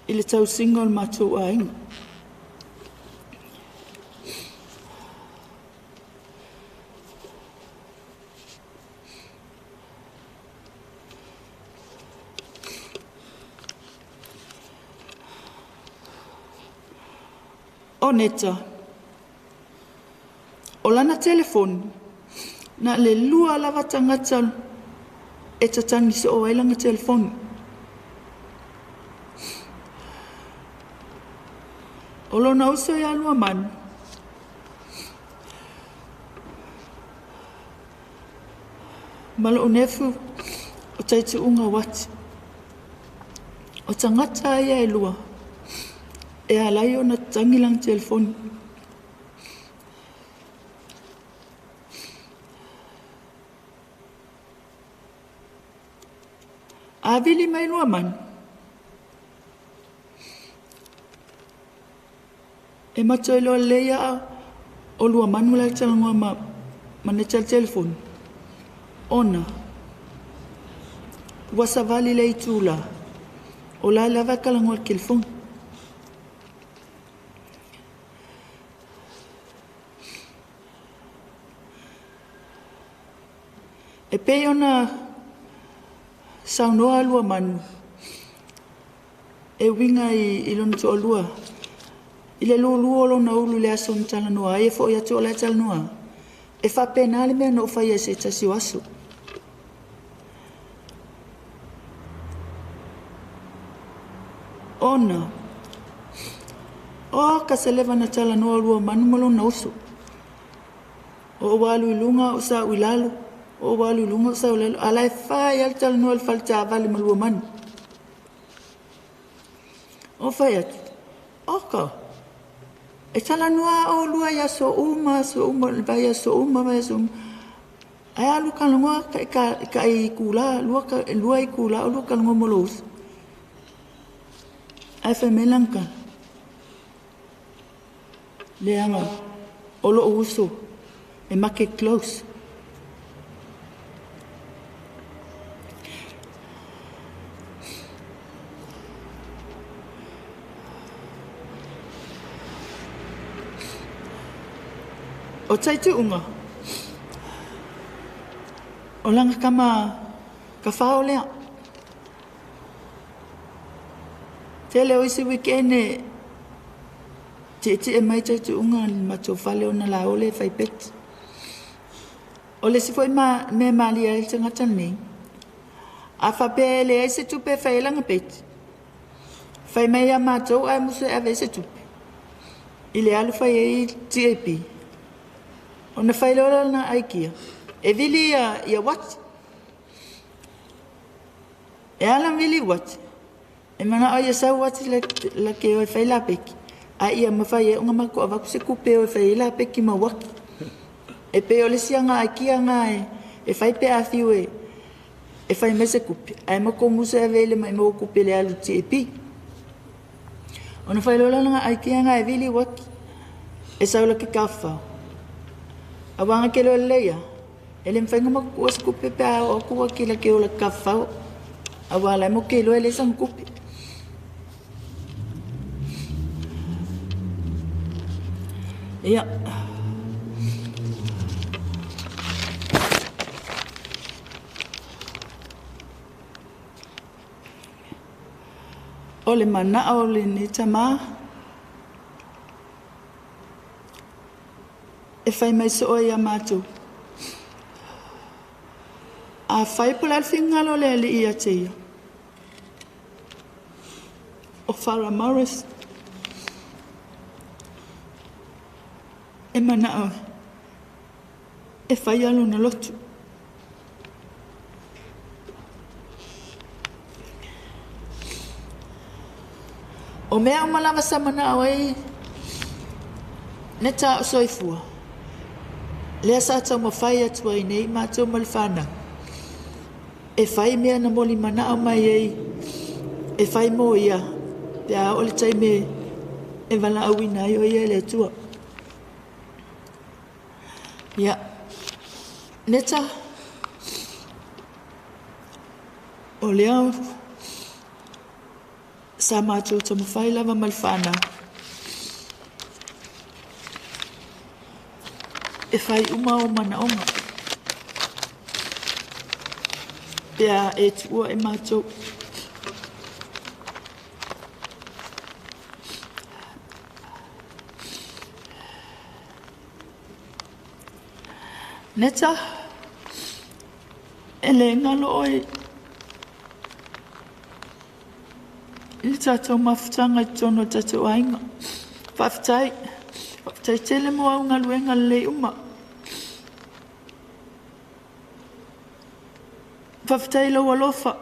I le tau singa o le mātou a inga. O neta, o lana telefoni, na le lua lava tangata e tatangi se o ailanga telefoni. O lona uso ia lua manu. Ma loo nefu o taitu unga wati. O tangata ia e lua. E alai o na tangilang telefoni. A vili mai lua manu. E matua iloa leia o lua manu lai talangoa ma ne tel telefoni. Ona. Ua savali le itula. O la lava talanoa i le telefoni. E pei ona saunoa Luamanu e uiga i lona toalua i le lulu o lona ulu i le aso na talanoa ai e fo'i atu o la e talanoa e faapena le mea na ou faia i se tasi o aso. Ona o ka se leva na talanoa Luamanu ma lona uso. O ou alu i luga o sa ui lalo, o ou alu i luga o sa ui lalo, ala e fai ale talanoa le fale taavale ma Luamanu. O fai atu, oka, e talanoa o lua i aso uma, aso uma, vai aso uma, vai aso uma. Ai alu talanoa ka i kula, lua i kula, o lua talanoa mo lo uso. Ai fai mai lanka. Leaga, o lo uso, e make close. O taituunga, o langa kama ka whao lea. Tele o isi wikene, te te e mai taituunga ni matou fale o na la ole whai peti. O le si foi ma, me malia e tangata nei. A whapea ele ai se tupe whai langa peti. Whai mai a mātou ai musu e ave se tupe. I le alu whai e TAP. O na whai lola na aikia. E vili ia wati. E ala vili wati. E mana o ia sau wati la ke o whai la peki. A ia mawhai e unga mako awaku se kupe o whai la peki ma waki. E pe o le sia ngā aikia ngā e whai pe a whiu e whai me se kupe. A e mako musa e vele mai mo kupe le alu TAP. O na whai lola ngā aikia ngā e vili waki. E sau la ke kawhao. A wanga ke loa leia, e le mwhainga makukua se kupe pe a o kua ki la ke o la kawhao. A wala mo ke loa le sang kupe. Ia. O le mana o le ni tama. E whai mai so oe ia mātou. A whai pola alfingalo le ali ia te ia. O Farah Morris. E mana oe. E whai alo na lotu. O mea o malawa sa mana oe. Neta o soifua. Lea sa tau mawhai atua i nei mātou ma le whanau. E whai mea na moli manao mai ei, e whai mō ia, pe a o le taime e wala au ina ai o ia le atua. Ia, neta, o lea sa mātou tau mawhai lava ma le whanau. E whai uma o manaonga. Pea e tua e mātou. Neta, e le ngalo oe i le tātou mafutanga i tono tātou ainga. Whawhitai, whawhitai tele mo au ngaluenga le uma. Whawhitai lau alofa.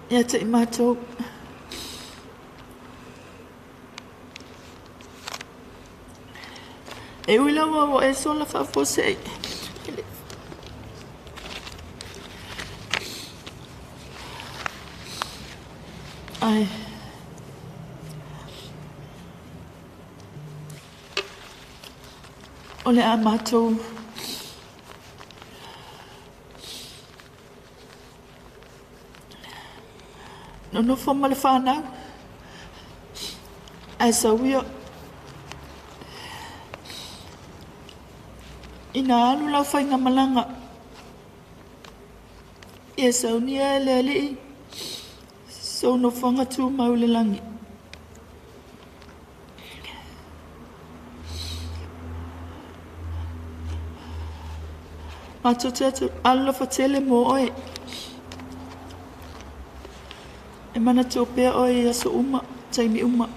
Ia te i mātou. E ui lau au e sola whaafose. Ai. O le a matou nonofo ma le fanau ae sau ia ina alu lau faigamalaga ia saunia e le Alii sou nofoaga tumau i le lagi. Matou te alolofa tele mo oe. E manatua pea oe i aso uma, taimi uma.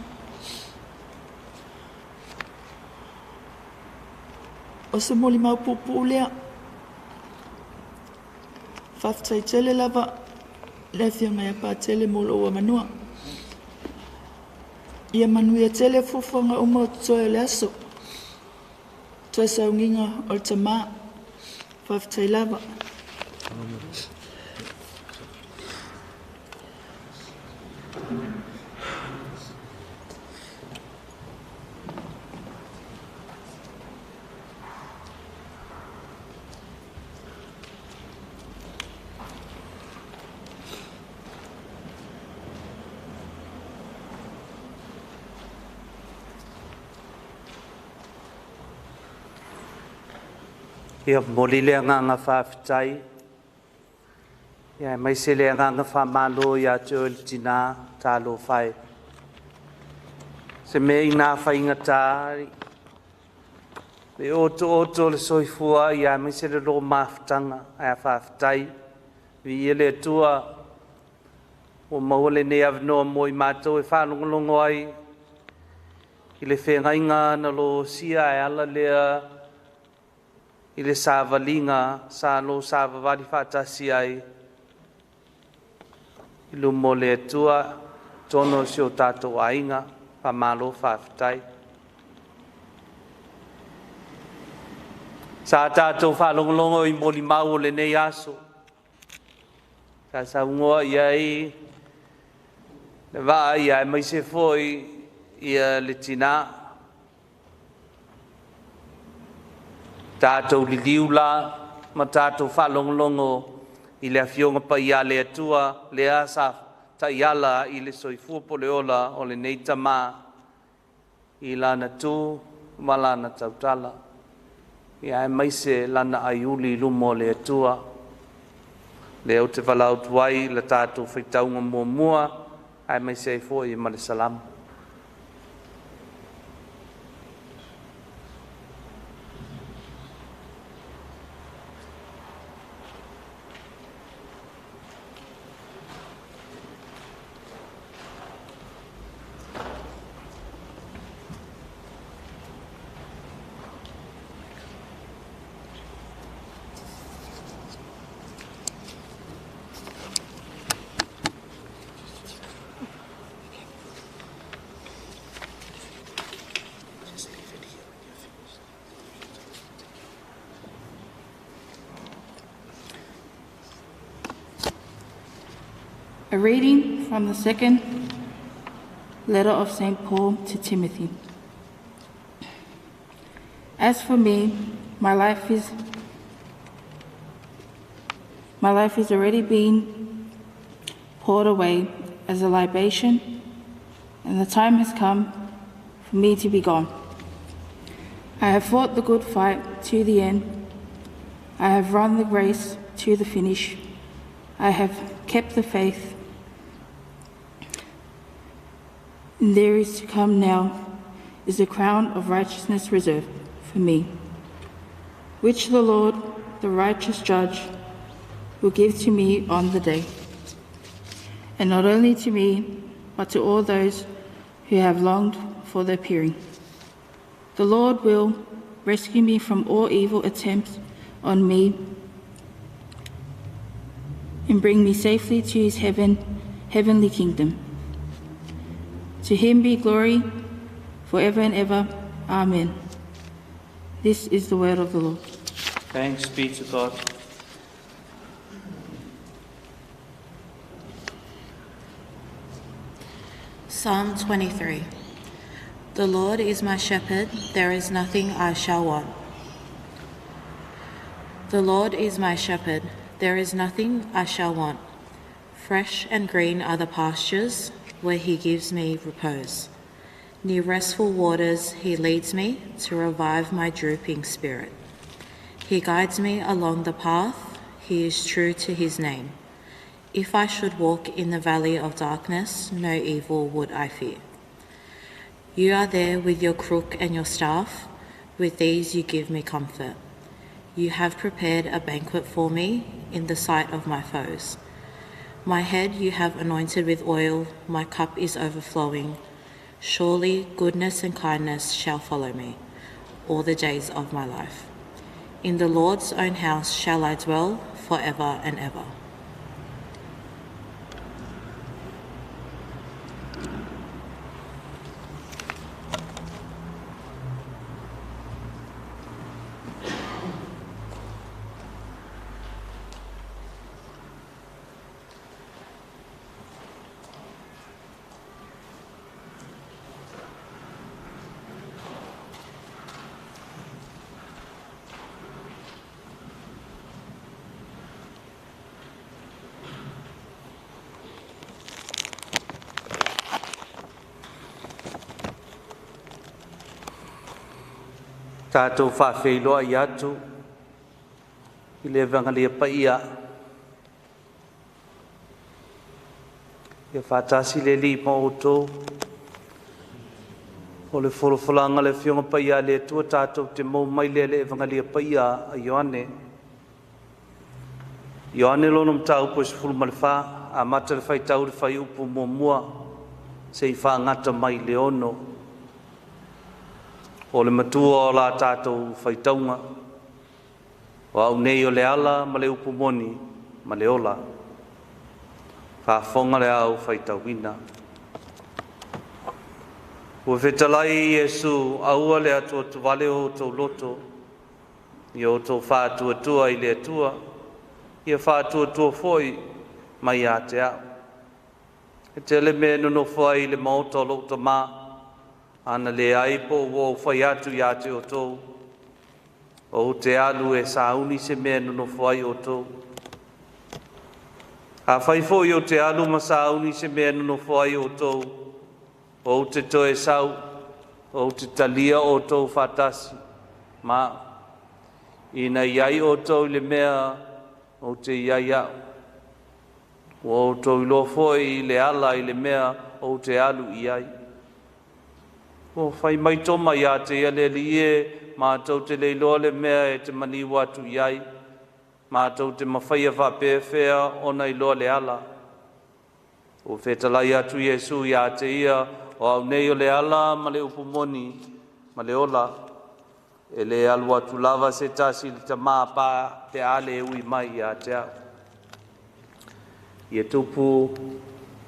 O se molimau puupuu lea. Faafetai tele lava le Afioga ia Patele mo lou avanoa. Ia manuia tele fuafuaga uma o totoe o le aso. Toe saugiga o le tamā. Faafetai lava. Ia momoli le agaga faafetai ia aemaise le agaga faamalo ia te oe le tinā talofa e. Se mea ina faigata le otooto o le soifua ia aemaise le lō mafutaga ae a faafetai. Viia le Atua ua maua lenei avanoa mo i matou e faalogologo ai i le feagaiga na lōsia e ala lea i le savaliga sa lō savavali faatasi ai i luma o le Atua totonu o si o tatou aiga. Faamalo faafetai. Sa tatou faalogologo i molimau o lenei aso. Sa saunoa i ai le vaa ia aemaise foi ia le tinā. Tatou liliu la ma tatou faalogologo i le Afioga Paia a le Atua lea sa taiala i le soifua po o le ola o lenei tamā i lana tu ma lana tautala, ia aemaise lana aiuli i luma o le Atua. Lea ou te valaau atu ai le tatou faitauga muamua aemaise ai foi ma le Salamo. A reading from the second letter of St. Paul to Timothy. As for me, my life is already being poured away as a libation, and the time has come for me to be gone. I have fought the good fight to the end. I have run the race to the finish. I have kept the faith. And there is to come now is the crown of righteousness reserved for me, which the Lord, the righteous judge, will give to me on the day. And not only to me, but to all those who have longed for the appearing. The Lord will rescue me from all evil attempts on me and bring me safely to his heavenly kingdom. To him be glory forever and ever. Amen. This is the word of the Lord. Thanks be to God. Psalm 23. The Lord is my shepherd, there is nothing I shall want. The Lord is my shepherd, there is nothing I shall want. Fresh and green are the pastures where he gives me repose. Near restful waters he leads me to revive my drooping spirit. He guides me along the path, he is true to his name. If I should walk in the valley of darkness, no evil would I fear. You are there with your crook and your staff, with these you give me comfort. You have prepared a banquet for me in the sight of my foes. My head you have anointed with oil, my cup is overflowing. Surely goodness and kindness shall follow me all the days of my life. In the Lord's own house shall I dwell forever and ever. Tatou faafeiloai atu i le Evagelia Paia. Ia faatasi le Alii ma outou. O le folafolaga a le Afioga Paia a le Atua tatou te maua mai lea i le Evagelia Paia a Ioane. Ioane lona mataupu e 14, amata le faitau i le fuaiupu 1 seia faagata mai i le 6. O le matua o la tatou faitauga, o au nei o le ala ma le upu moni ma le ola. Faafofoga le au faitauina. Ua fetalai Iesu, aua le atuatuvale o outou loto, ia outou faatuatua i le Atua, ia faatuatua foi mai ia te au. E tele mea e nonofo ai i le maota o lou Tamā, ana leai po ua ou fai atu ia te outou, ou te alu e sauni se mea e nonofo ai outou. Afai foi ou te alu ma sauni se mea e nonofo ai outou, ou te toe sau, ou te talia outou faatasi, ma ina ia i ai outou i le mea ou te i ai au. Ua outou iloa foi le ala i le mea ou te alu i ai. Ua fai mai Toma ia te ia, le Alii e, matou te le iloa le mea e te maliu atu i ai, matou te mafaia faapefea ona iloa le ala. Ua fetalai atu Iesu ia te ia, o au nei o le ala ma le upu moni ma le ola. E le alu atu lava se tasi i le Tamā pe a le ui mai ia te au. Ia tupu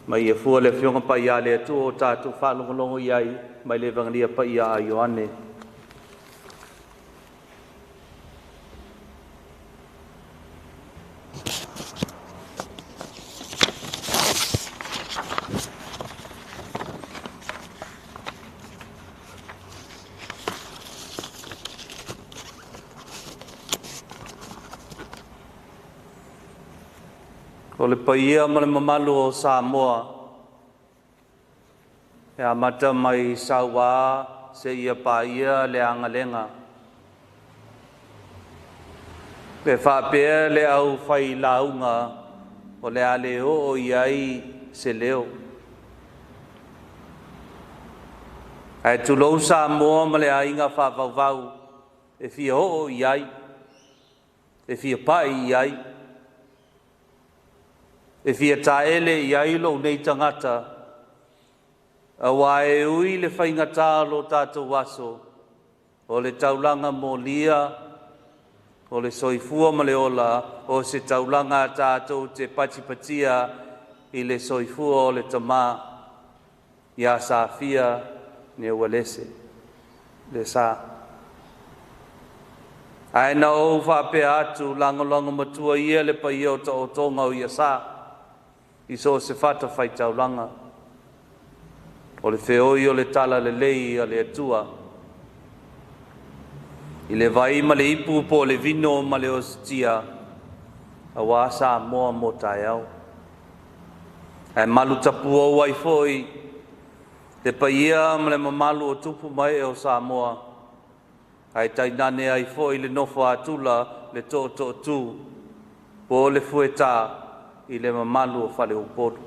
ma ia fua le Afioga Paia a le Atua o tatou faalogologo i ai mai le Evagelia Paia a Ioane. O le paia ma le mamalu o Samoa, e amata mai Sauā seia paia le agalega. Pe faapea le au failauga o le a le oo i ai se leo. Ae tulou Samoa ma le aiga faavauvau e fia oo i ai, e fia pai i ai, e fia taele i ai lou nei tagata, aua e ui le faigata o lo tatou aso, o le taulaga molia, o le soifua ma le ola, o se taulaga a tatou te patipatia i le soifua o le Tamā, ia Safia Neualese, le sa. Ae na ou faapea atu, lagolago matua ia le paia o taotoga o ia sa, i so o se fata faitaulaga, o le feoi o le talalelei a le Atua. I le vai ma le ipu po o le vino ma le ositia, auā Samoa mo taeao. Ae malu tapuou ai foi le paia ma le mamalu o tupu ma ee o Samoa, ae tainane ai foi le nofo a tula le tootootu po o le fuetā i le mamalu o Faleupolu.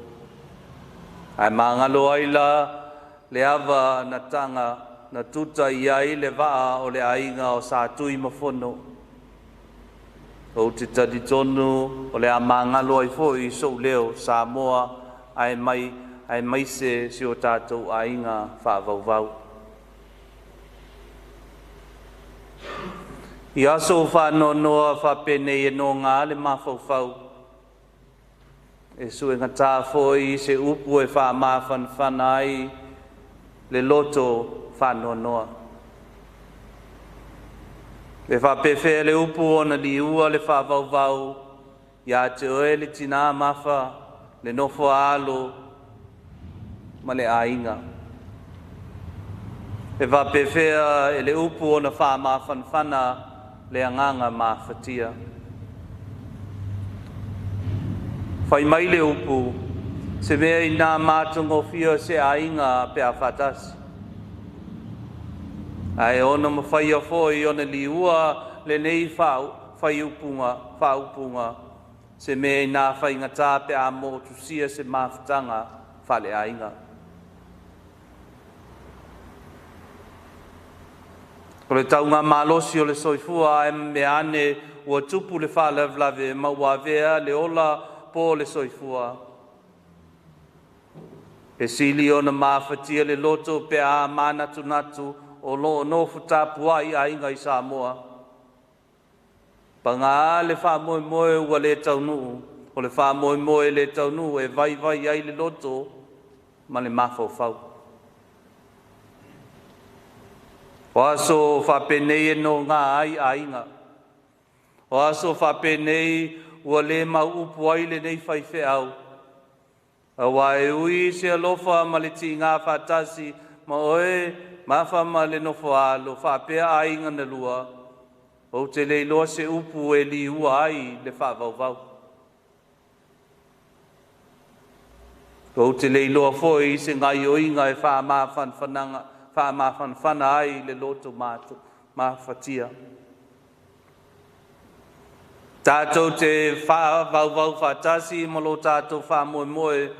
Ae magalo ai la le ava na taga na tuta i ai le vaa o le aiga o Satuimafono. Ou te talitonu o le a magalo ai foi sou leo Samoa ae mai aemaise si o tatou aiga faavauvau. I aso faanoanoa faapenei e noga le mafaufau, e suegatā foi se upu e faamafanafana ai le loto faanoanoa. E faapefea le upu ona liua le faavauvau ia te oe le tinā mafa, le nofo a alo ma le aiga. E faapefea e le upu ona faamafanafana le agaga mafatia. Fai mai le upu, se mea inā matagofie se aiga pe a faatasi. Ae ono mafaia foi ona liua lenei faaupuga, se mea inā faigata pe a motusia se mafutaga faaleaiga. O le taugamalosi o le soifua ae mea ane ua tupu le faalavelave ma ua avea le ola po o le soifua. E sili ona mafatia le loto pe a manatunatu o loo nofo tapuai aiga i Samoa. Paga le faamoemoe ua le taunuu, o le faamoemoe le taunuu e vaivai ai le loto ma le mafaufau. O aso faapenei e noga ai aiga. O aso faapenei ua le mau upu ai lenei faifeau. Auā e ui se alofa ma le tiga faatasi ma oe mafa ma le nofo alo faapea aiga na lua, ou te le iloa se upu e liua ai le faavauvau. Ou te le iloa foi se gaioiga e faamafanafana ai le loto mafatia. Tātou te faavauvau faatasi ma lo tātou faamoemoe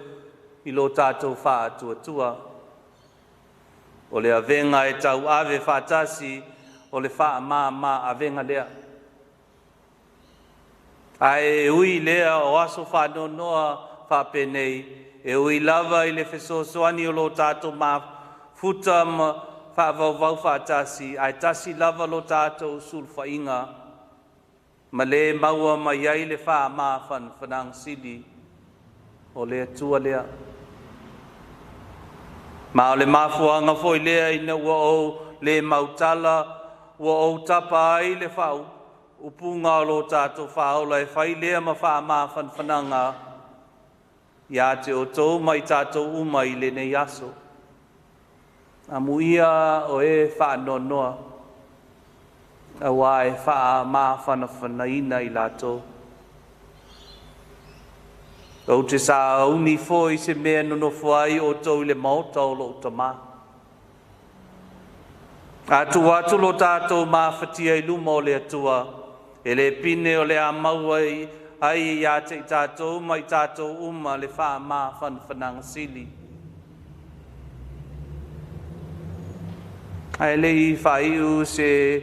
i lo tātou faatuatua. O le avega e tauave faatasi, o le faamama avega lea. Ae ui lea o aso faanoanoa faapenei, e ui lava i le fesoasoani o lo tātou mafuta ma faavauvau faatasi, ae tasi lava lo tātou sulufaiga, ma le maua mai ai le faamafanafanaga sili o le Atua lea. Ma o le mafuaaga foi lea ina ua ou le mautala, ua ou tapa ai le faaupuga o lo tātou faaola e fai lea ma faamafanafanaga ia te outou ma i tātou uma i lenei aso. Amuia o e faanoanoa, auā e faamafanafanaina i latou. Ou te sauni foi se mea nonofo ai outou i le maota o lou tamā. A tuu atu lo tātou mafatia i luma o le Atua, e le pine o le a maua ai ia te i tātou ma i tātou uma le faamafanafanaga sili. Ae le i faaiu se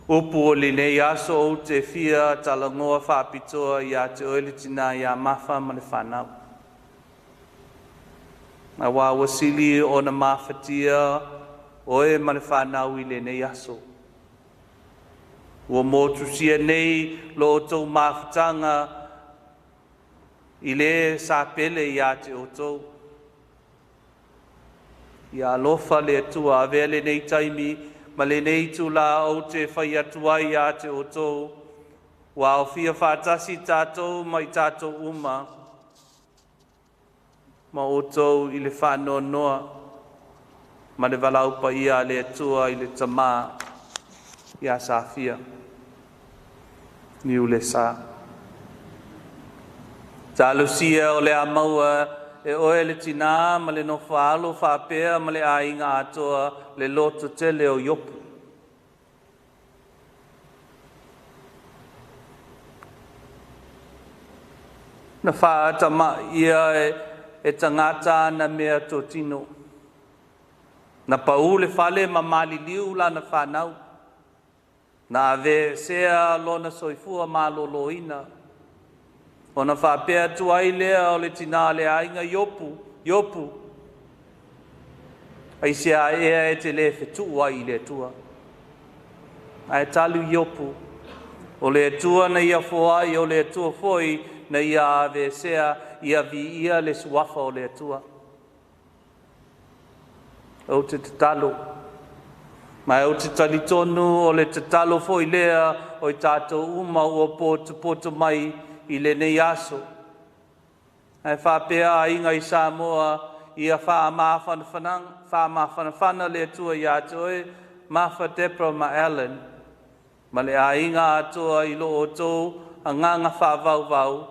upu o lenei aso, ou te fia talanoa faapitoa ia te oe le tinā ia Mafa ma le whanau. Auā ua sili ona mafatia oe ma le whanau i lenei aso. Ua motusia nei lo outou mafutaga i le sapele ia te outou. Ia alofa le Atua avea lenei taimi ma lenei itulā ou te fai atu ai ia te outou. Ua aofia faatasi tātou ma i tātou uma ma outou i le faanoanoa ma le valaau paia a le Atua i le Tamā Ia Safia Niulesa. Talosia o le a maua e oe le tinā ma le nofoaalo faapea ma le aiga atoa le loto tele o Iopu. Na faatamai ia e tagata ana meatotino. Na pau le fale ma maliliu lana fanau. Na aveesea lona soifua malōlōina. Ona faapea atu ai lea o le tinā o le aiga, Iopu, Iopu, aisea ea e te le fetuu ai i le Atua? Ae tali Iopu, o le Atua na ia foai, o le Atua foi na ia aveesea, ia viia le suafa o le Atua. Ou te tatalo, ma ou te talitonu o le tatalo foi lea o i tatou uma ua potopoto mai i lenei aso. Ae faapea aiga i Samoa, ia faamafanafana le Atua ia te oe, Mafa, Debra ma Alan, ma le aiga atoa i lo outou agaga faavauvau,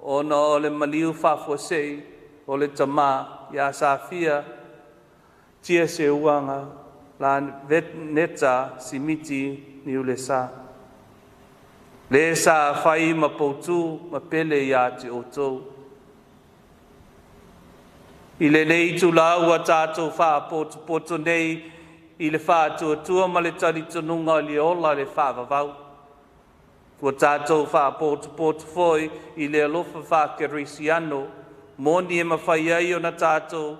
ona o le maliu faafuasei o le tamā ia Safia Tia Seuaga la Neta Simiti Niulesa. Le sa fai ma poutū ma pele ia te outou. I lenei itulā ua tatou faapotopoto nei i le faatuatua ma le talitonuga o le ola le faavavau. Ua tatou faapotopoto foi i le alofa faakerisiano, moni e mafai ai ona tatou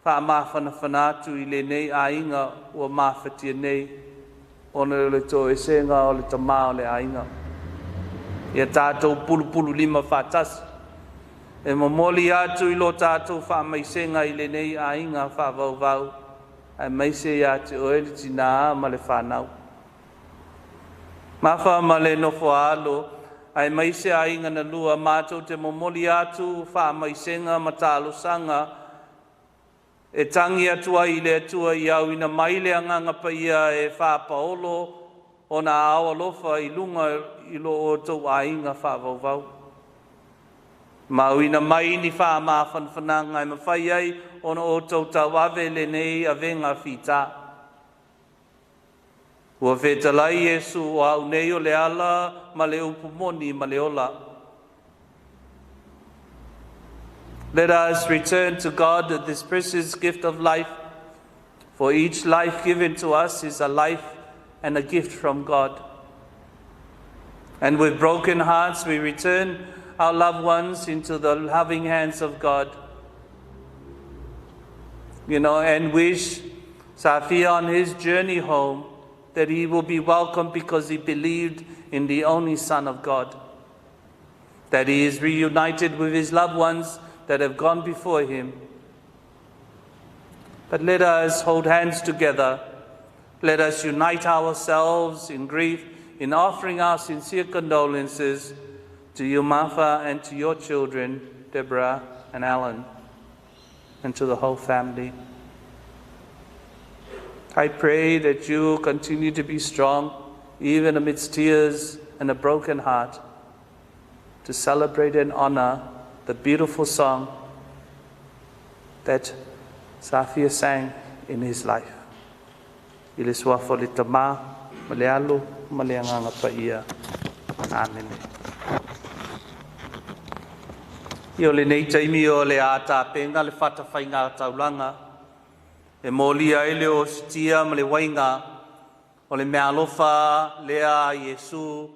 faamafanafana atu i lenei aiga ua mafatia nei, ona o le toesega o le tamā o le aiga. Ia tatou pulupululima faatasi, e momoli atu i lo tatou faamaisega i lenei aiga faavauvau, aemaise ia te oe le tinā ma le fanau. Mafa ma le nofoaalo, aemaise aiga na lua, matou te momoli atu faamaisega ma talosaga, e tagi atu ai i le Atua ia auina mai le agaga paia e faapaolo ona aao alofa i luga i lo outou aiga faavauvau. Ma auina mai ni faamafanafanaga e mafai ai ona outou tauave lenei avega fitā. Ua fetalai Iesu, o au nei o le ala ma le upu moni ma le ola. Let us return to God this precious gift of life, for each life given to us is a life and a gift from God. And with broken hearts, we return our loved ones into the loving hands of God. And wish Safia on his journey home that he will be welcomed because he believed in the only Son of God. That he is reunited with his loved ones that have gone before him. But let us hold hands together. Let us unite ourselves in grief in offering our sincere condolences to you, Mafa, and to your children, Deborah and Alan, and to the whole family. I pray that you continue to be strong, even amidst tears and a broken heart, to celebrate and honor the beautiful song that Safia sang in his life. I le suafa o le Tamā, ma le Alo, ma le Agaga Paia. Amene. I o lenei taimi o le a tapenga le fata taulaga, e molia ai le ositia ma le uaiga o le meaalofa lea a Iesu,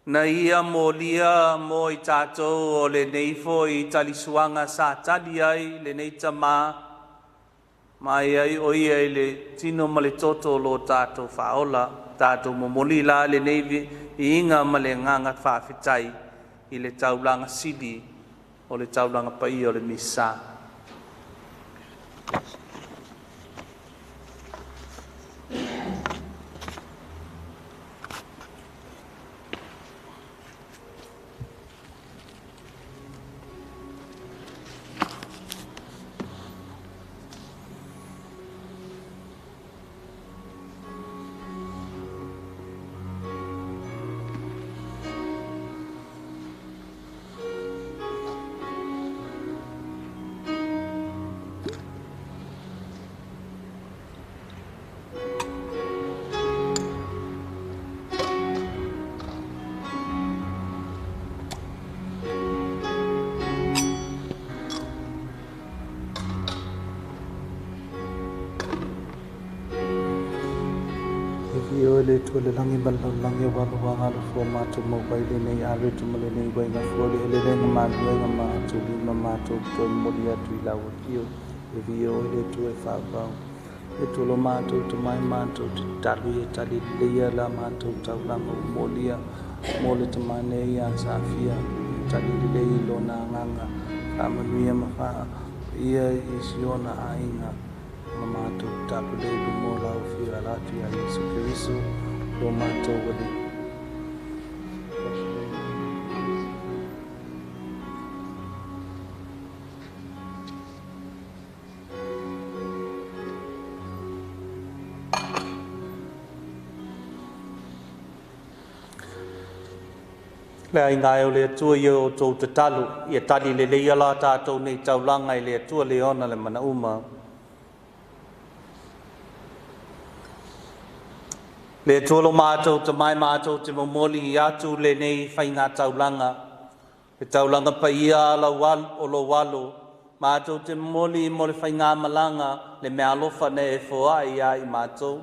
na ia molia mo i tatou o lenei foi talisuaga sa tali ai lenei tamā, mai ai o ia i le tino ma le toto o lo tatou faaola. Tatou momoli la lenei viiga ma le agaga faafetai i le taulaga sili o le taulaga paia o le Misa. Io le tua le langi ma le lalolagi aua lou agalofa ua matou maua ai lenei areto ma lenei uaiga fua le elelega ma aluega matou lima matou toe momoli atu i lau afio e viia oe le Atua e faavavau. Le Atua lo matou tomai matou te tatalo ia tali leleia la matou taulaga ua molia mo le tama nei ia Safia ia tali lelei i lona agaga faamanuia ma faapaia i si ona aiga ma matou tatalo lea i luma o lau afio e ala atu ia Iesu Keriso lo matou Alii. Le aiga e o le Atua ia outou tatalo, ia tali lelei la tatou nei taulaga i le Atua le ona le manauma. Le Atua lo matou tamai matou te momoli i atu lenei faiga taulaga, le taulaga paia lau o lou alo, matou te momoli mo le faiga malaga le meaalofa na e foai ia i matou.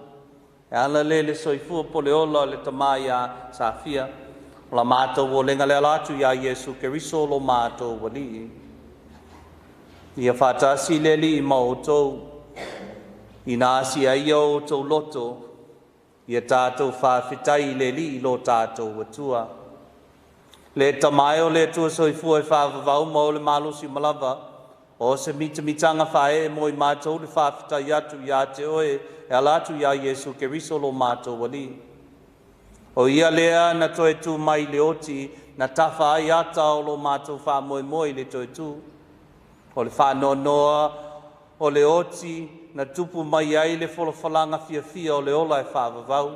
E ala le le soifua po le ola le tama ia Safia. O la matou o lenga le ala atu ia Iesu Keriso lo matou Alii. Ia faatasi le Alii ma outou, ina asia ia o outou loto, ia tātou faafetai i le Alii lo tātou Atua. Le tamae o le Atua soifua e faavavau ma o le malosi malava, o se mitamitanga fae e mo i mātou le faafetai atu ia te oe e ala atu ia Iesu Keriso lo mātou Alii. O ia lea na toe tū mai le oti, na tafa ai ata o lo mātou faamoemoe i le toe tū. O le faanoanoa o le oti na tupu mai ai le folafolaga fiafia o le ola e faavavau.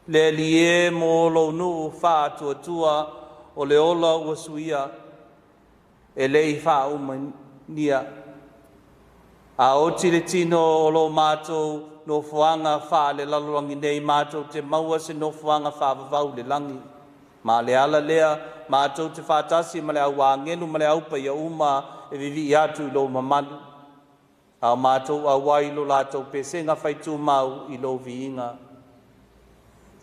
Le Alii e mo lou nuu faatuatua o le ola ua suia e le i faaumania. A oti le tino o lo mātou nofoaga faalelalolagi nei mātou te maua se nofoaga faavavau i le lagi. Ma le ala lea mātou te faatasi ma le au agelu ma le au paia uma e viivii atu i lou mamalu. A o mātou auai lo latou pesega faitumau i lou viiga.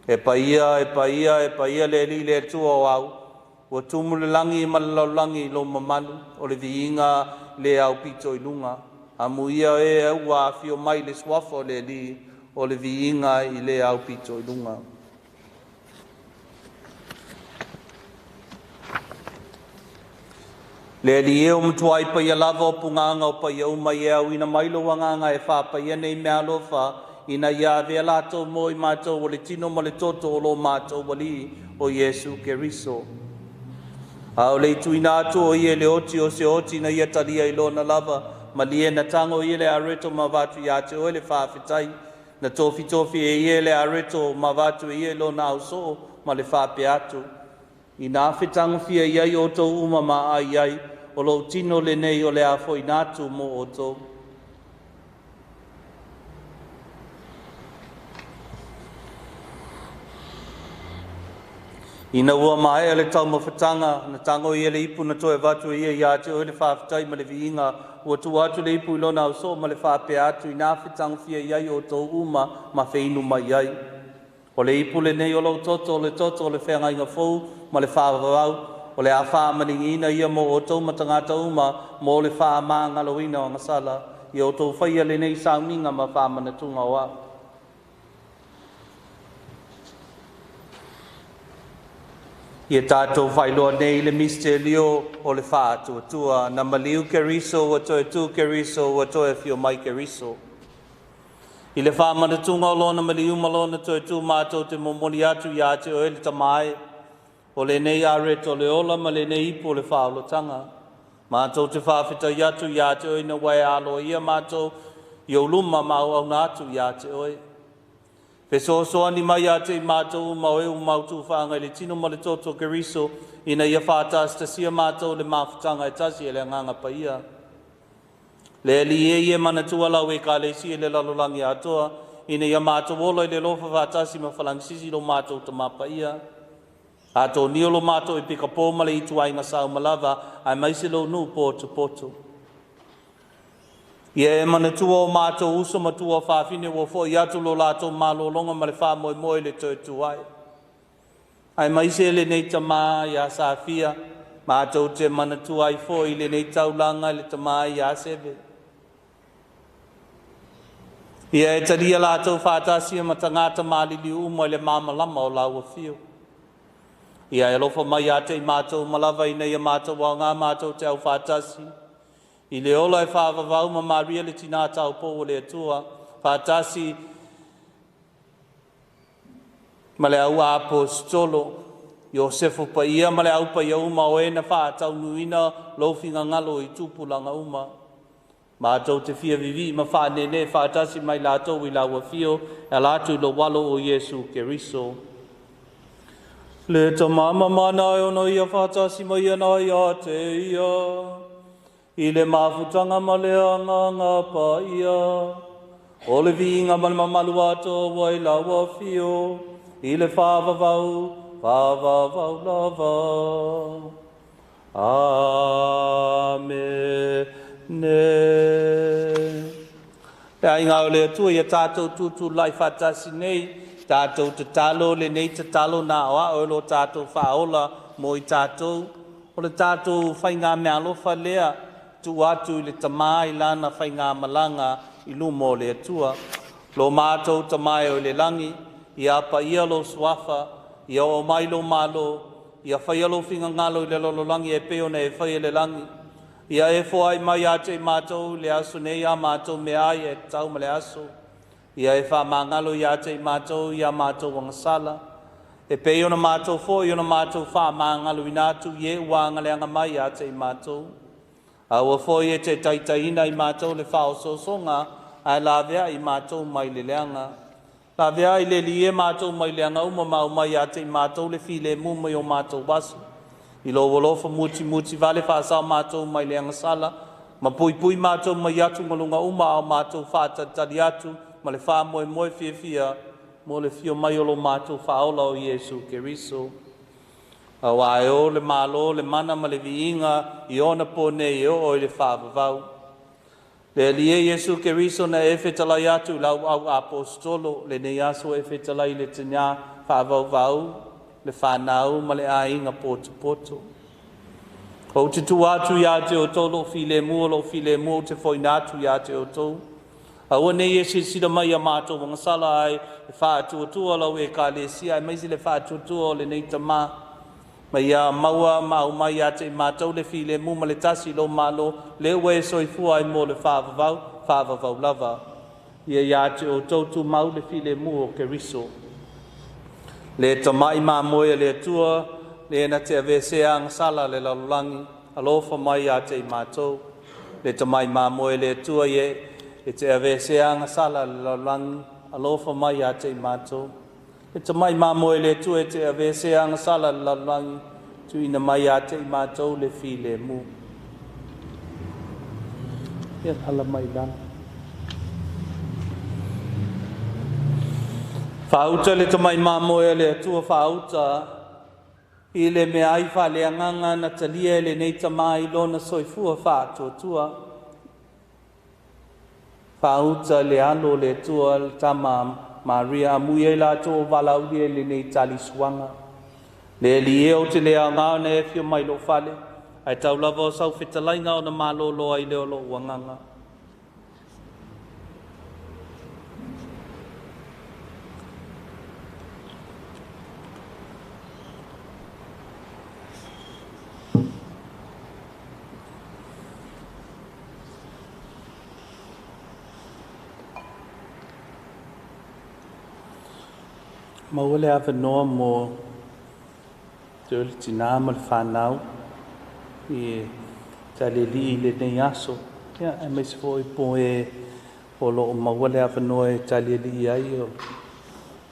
E paia, e paia, e paia le Alii le Atua o au, ua tumu le lagi ma le lalolagi i lou mamalu, o le viiga le au pito i luga. Amuia e ua afio mai le suafa o le Alii, o le viiga i le au pito i luga. Le Alii e o matuai paia lava o pugāga o paia uma i e au ina mai lo agaga e whāpaia nei mea alofa, ina ia avea latou mo i mātou o le tino ma le toto o lo mātou Alii o Iesu Keriso. A o le ituina atu o ia le oti o se oti na ia talia i lona lava, ma lie na tango ia le areto ma vatu ia te oe le faafetai, na tofitofi e ia le areto ma vatu e ia i lona ausoo ma le faapea atu. Ina fetagofia i ai outou uma ma ai ai, o lou tino lenei o le afoina atu mo outou. Ina ua maea le taumafataga, na tago ia le ipu na toe avatu e ia ia te oe le faafetai ma le viiga, ua tuu atu le ipu i lona ausoo ma le faapea atu, ina fetagofia i ai outou uma ma feinu mai ai. O le ipu lenei o lou toto, o le toto o le feagaiga fou ma le faavavau, o le a faamaligiina ia mo outou ma tagata uma mo le faamagaloina o agasala, ia outou faia lenei sauniga ma faamanatuga o au. Ia tātou whailoa nei le mistelio o le whaatuatua, na maliu Keriso, ua toe tū Keriso, ua toe whio mai Keriso. I le whaamanatunga o lona maliu ma lona toe tū mātou te momoli atu ia te oe le tamae, o le nei areto le ola ma le nei ipu o le whaolotanga. Mātou te whaafetai atu ia te oe na wae alo ia mātou, i o luma mau au atu ia te oe. Fesoasoani mai ia te i mātou uma o e u mautu whaanga i le tino ma le toto Keriso, ina ia whātāstasia mātou le mafutanga e tasi e le anganga paia. Le Alii e ia manatua lau e ekalesia i le lalolagi atoa, ina ia mātou ola i le lofa faatasi ma falagisisi lo mātou tama paia. Atonia lo mātou i pikapo ma le ituaiga saumalava, aemaise lou nuu potopoto. Ia e manatua o mātou uso ma tuafafine ua fo'i atu lo latou malologa ma le faamoemoe i le toe tuai. Aemaise lenei tamā ia Safia, matou te manatua ai foi i lenei taulaga i le tamā ia Seve. Ia e talia latou faatasi ma tagata maliliu uma i le malamalama o lau afio. Ia e alofa mai ia te i matou ma lava ina ia matou aoga matou te aufaatasi. I le ola e faavavau ma Maria le tinā taupou o le Atua, faatasi ma le au aposetolo, Iosefa paia ma le au paia uma o e na faataunuuina lou finagalo i tupulaga uma. Matou te fia vivii ma faanene faatasi mai latou i lau afio, e ala atu i lou alo o Iesu Keriso. Le tamama mana e ono ia faatasi mai ana ia te ia, i le mafutaga ma le agaga paia, o le viiga ma le mamalu atoa i lau afio, i le faavavau, faavavau lava. Amene. Le aiga o le Atua ia tātou tutulai faatasi nei, tātou tatalo lenei tatalo na o ao e lo tātou faaola mo i tātou, o le tātou faigameaalofa lea tuu atu i le tamā i lana faigamalaga i luma o le Atua. Lo mātou Tama e o i le lagi, ia paia lou suafa, ia oo mai lou Malo, ia faia lou finagalo i le lalolagi e pei ona e faia i le lagi. Ia e foai mai ia te i matou le aso nei a matou meaai e tatau ma le aso. Ia e faamagalo ia te i matou ia matou agasala, e pei ona matou foi ona matou faamagaloina atu i e ua agaleaga mai ia te i matou. Aua foi e te taitaiina i matou le faaosoosoga, ae laveai i matou mai le leaga. Laveai le Alii e matou mai leaga uma ma aumai ia te i matou le filemu mai o matou aso. I lou alofa mutimuti vale faasao matou mai le agasala, ma puipui matou mai atugaluga uma a o matou faatalitali atu ma le faamoemoe fiafia mo le fio mai o lo matou faaola o Iesu Keriso. Auā e o le Malo, le mana ma le viiga i ona po nei e oo i le faavavau. Le Alii e Iesu Keriso na e fetalai atu i lau au aposetolo, lenei aso e fetalai i le tinā faavauvau, le fanau ma le aiga potopoto. Ou te tua atu ia te outou lou filemu, o lou filemu ou te foaiina atu ia te outou. Aua ne i e silasila mai ia matou agasala ai e faatuatua lau ekalesia, aemaise le faatuatua o lenei tamā. Ma ia maua ma aumai ia te i matou le filemu ma le tasi i lou Malo, lea ua e soifua ai mo le faavavau, faavavau lava. Ia ia te outou tumau le filemu o Keriso. Le tamai mamoe a le Atua, le na te avesea agasala le lalolagi, alofa mai ia te i matou. Le tamai mamoe le Atua ie, e te avesea agasala le lalolagi, alofa mai ia te i matou. Le tamai mamoe le Atua e te avesea agasala le lalolagi, tuuina mai ia te i matou le filemu. Ia ala mai lalo. Faauta le tamai mamoe a le Atua faauta i le meaai faaleagaga na talia e lenei tamā i lona soifua faatuatua. Faauta le alo o le Atua le tama Maria amuia i latou o valaaulia i lenei talisuaga. Le Alii e ou te le aoga ona e afio mai lou fale, ae tau lava o sau fetalaiga ona malolo ai lea o lou agaga. Maua le avanoa mo te o le tinā ma le whanau i talialii i lenei aso. Ia, aemaise foi po e o loo maua le avanoa e talialii ai. O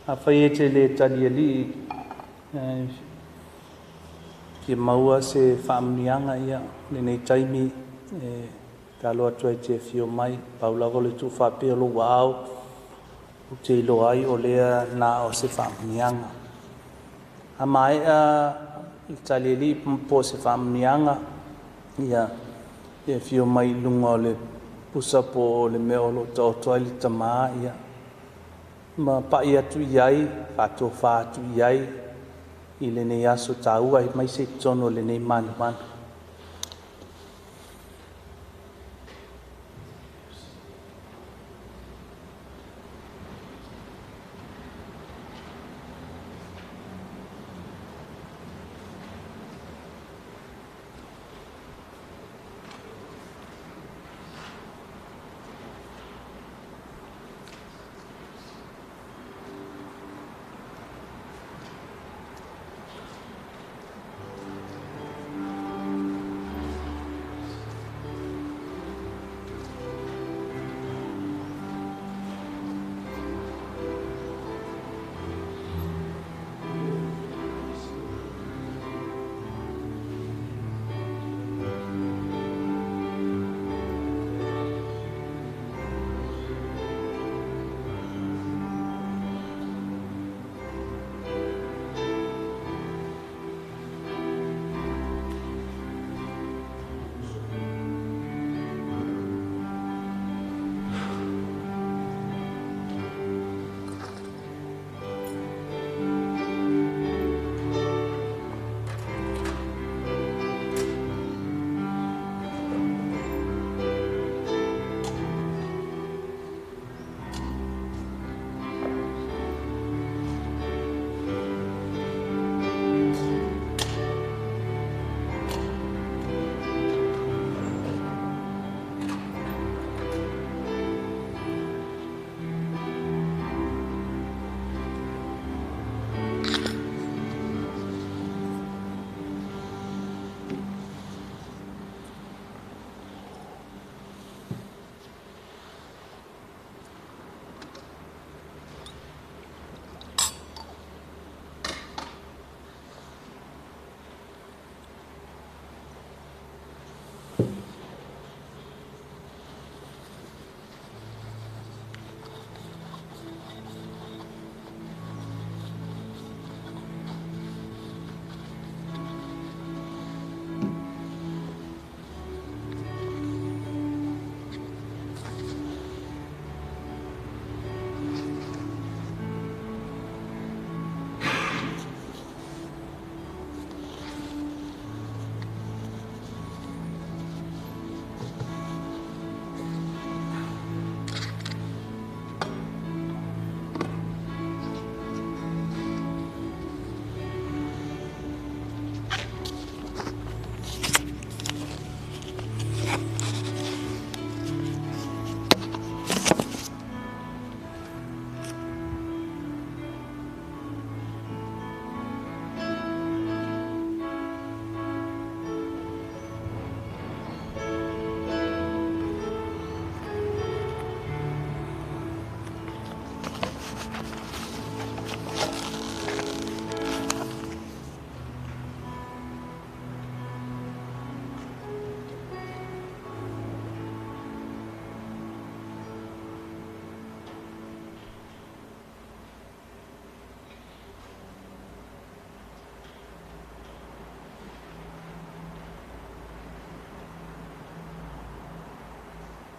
afai e te le talialii, fia maua se faamuniaga ia lenei taimi e talo atu ai te afio mai, pau lava o le tuufaapea o lou aao, ou te iloa ai o lea na o se faamuniaga. A maea le talialii po o se faamuniaga, ia e afio mai i luga o le Pusa po o le mea o lo o taoto ai le tamā ia ma pa'i atu i ai, faatofā atu i ai i lenei aso taua aemaise i totonu o lenei manumanu.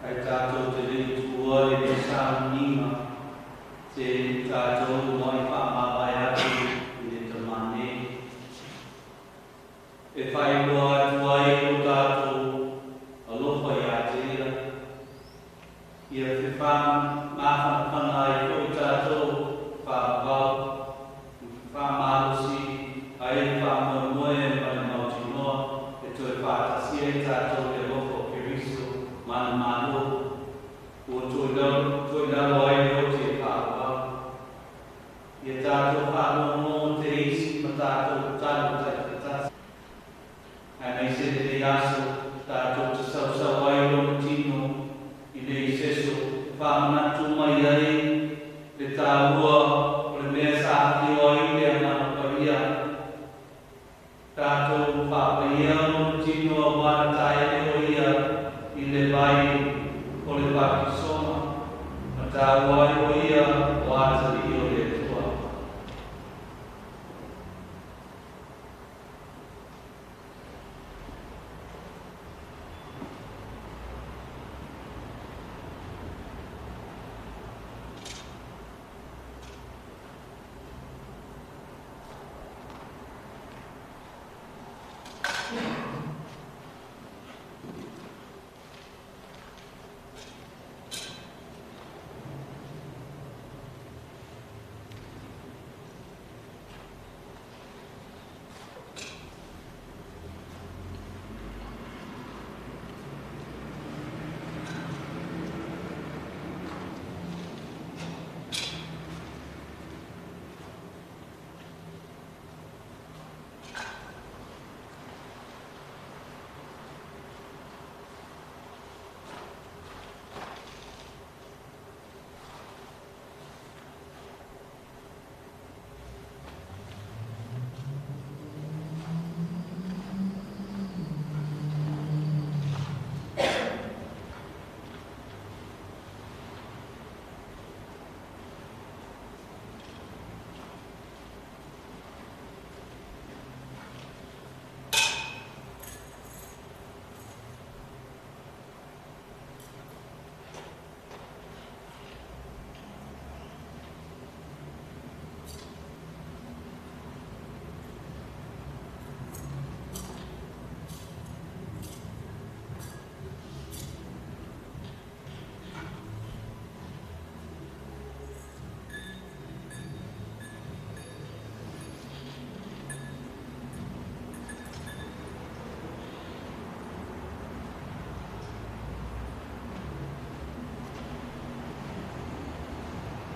Ai tātou te rei tua e le sauniga, te tātou mai whaamāwai atu i le tamane. E whailoa atu ai o tātou alofa i a te ia. Ia te whaamāwhanawhana ai ko i tātou whaawau, whaamārosi, ai e whaamoemoe e male mautinoa, e toe whaatasia i tātou le alofa o Keriso, mana mālo, ua toi lalo ai le oti e whaawau. Ia tātou whaanono te isi ma tātou talo taitatasi. Ai mei se te aso, tātou te sausau ai lona tino i le iseso, whaamanatu mai ai le tāua o le mea sa ati o ai le angana paia. Tātou whaapaia lona tino a wana taele o ia i le vai o le baptisoma, ma tāua ai o ia o atali o le Atua.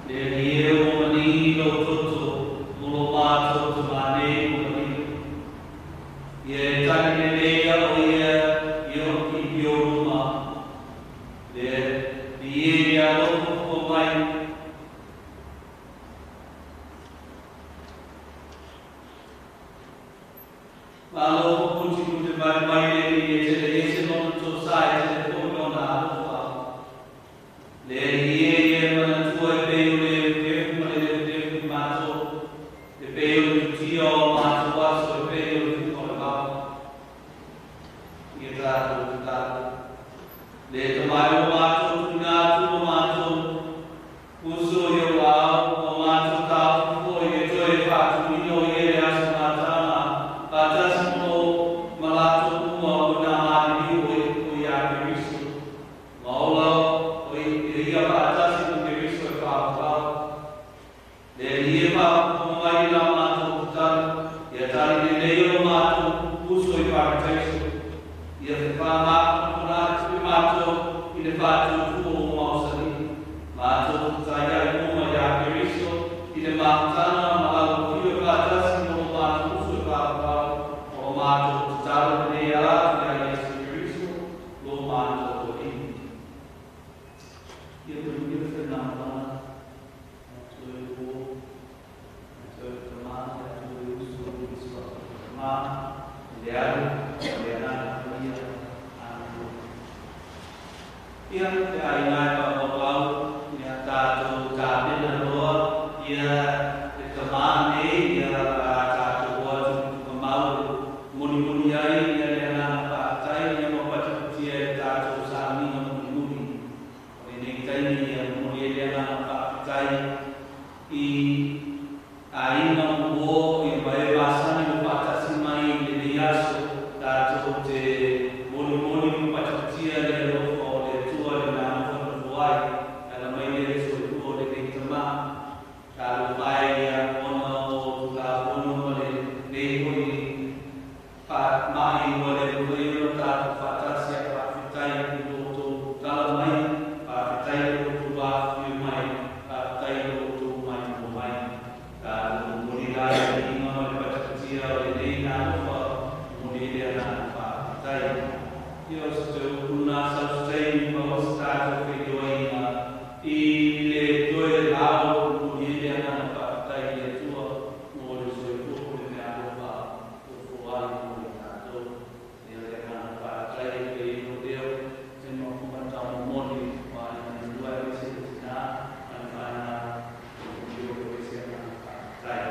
Le ni e o mani lo toto, mo lo mātou te mane o mani. Ia e tani le lea o ia i o i o luma. Le ni e ia loko o mai. Malo puti te mai mai le ni e te le ese lona tō sai te le pō lona alofa. Le ni e ia manatua e peo le tefu ma le tefu mātou. E peo le tutia o mātou aso e peo le tupa o le vao. Ia tātou te tātou. Le te mai o mātou tuna atu o mātou. Uso i o au o mātou tātou i e toe whātuino i e le aso mātana. Pātasi mo malato uma o nā māni o i a Keriso. Maola o i ia pātasi mo Keriso e whāpau. Le ni e whāpau mai la mātou kutana. Ia tari le lei o mātou uso i whakataiso. Ia te whāmāku kona te mātou i le whātou tua o mausani. Mātou kutai ai uma i a Keriso i le mātana malalo pio pātasi mo mātou uso i whāpau. O mātou tutaro nei ala i a Yesu Keriso lo mātou o i. Ia te ia whenā mana, atu e o, atu e tama, atu e uso i uso tama, le alu, le anana ia, anu. Ia te ai ngai pa mawau, ia tātou tāpena roa, ia te tama nei, ia a tātou hoa tupu mau, moni moni ai, ia le anana pātai, ia mapatiputia e tātou sāminga moni moni. O e nei taimi, ia moni e le anana pātai, i a inga mō, i mai vāsani o pātasi mai i le nei aso, tātou te moni moni mapatiputia le alofa o le tua le nā nofa nofo ai, ala mai le reso i tua o le nei tama, ka lo vai ia ona o tū ono ma le nei hoi pa mai ua le mui o tātou whātasi a whawhitai i lo tō tala mai, whawhitai i lo tō wāwhiu mai, whawhitai i lo tō mai mo mai. Ka lo mori rā i inga ma le patapatia o le nei nā nofa, mori le ana whawhitai. Ia o se te upuna saustain ma o se tātou whaitoa inga i le toe lao mori le ana whawhitai i le tua mo le soifua o le mea alofa o fo ai mo le tātou. Ia le ana whawhitai i le ino leo te mafumatau momoli wa ina lua e se te tina ana whana o te o se ana whawhitai.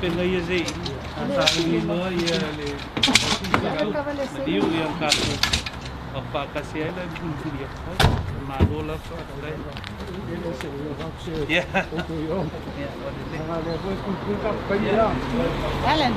Pena ia sei, a sa i noa ia le maliu ia tatou faafakasi ai la filifili atu ai malo la faafetai. Ia Alan.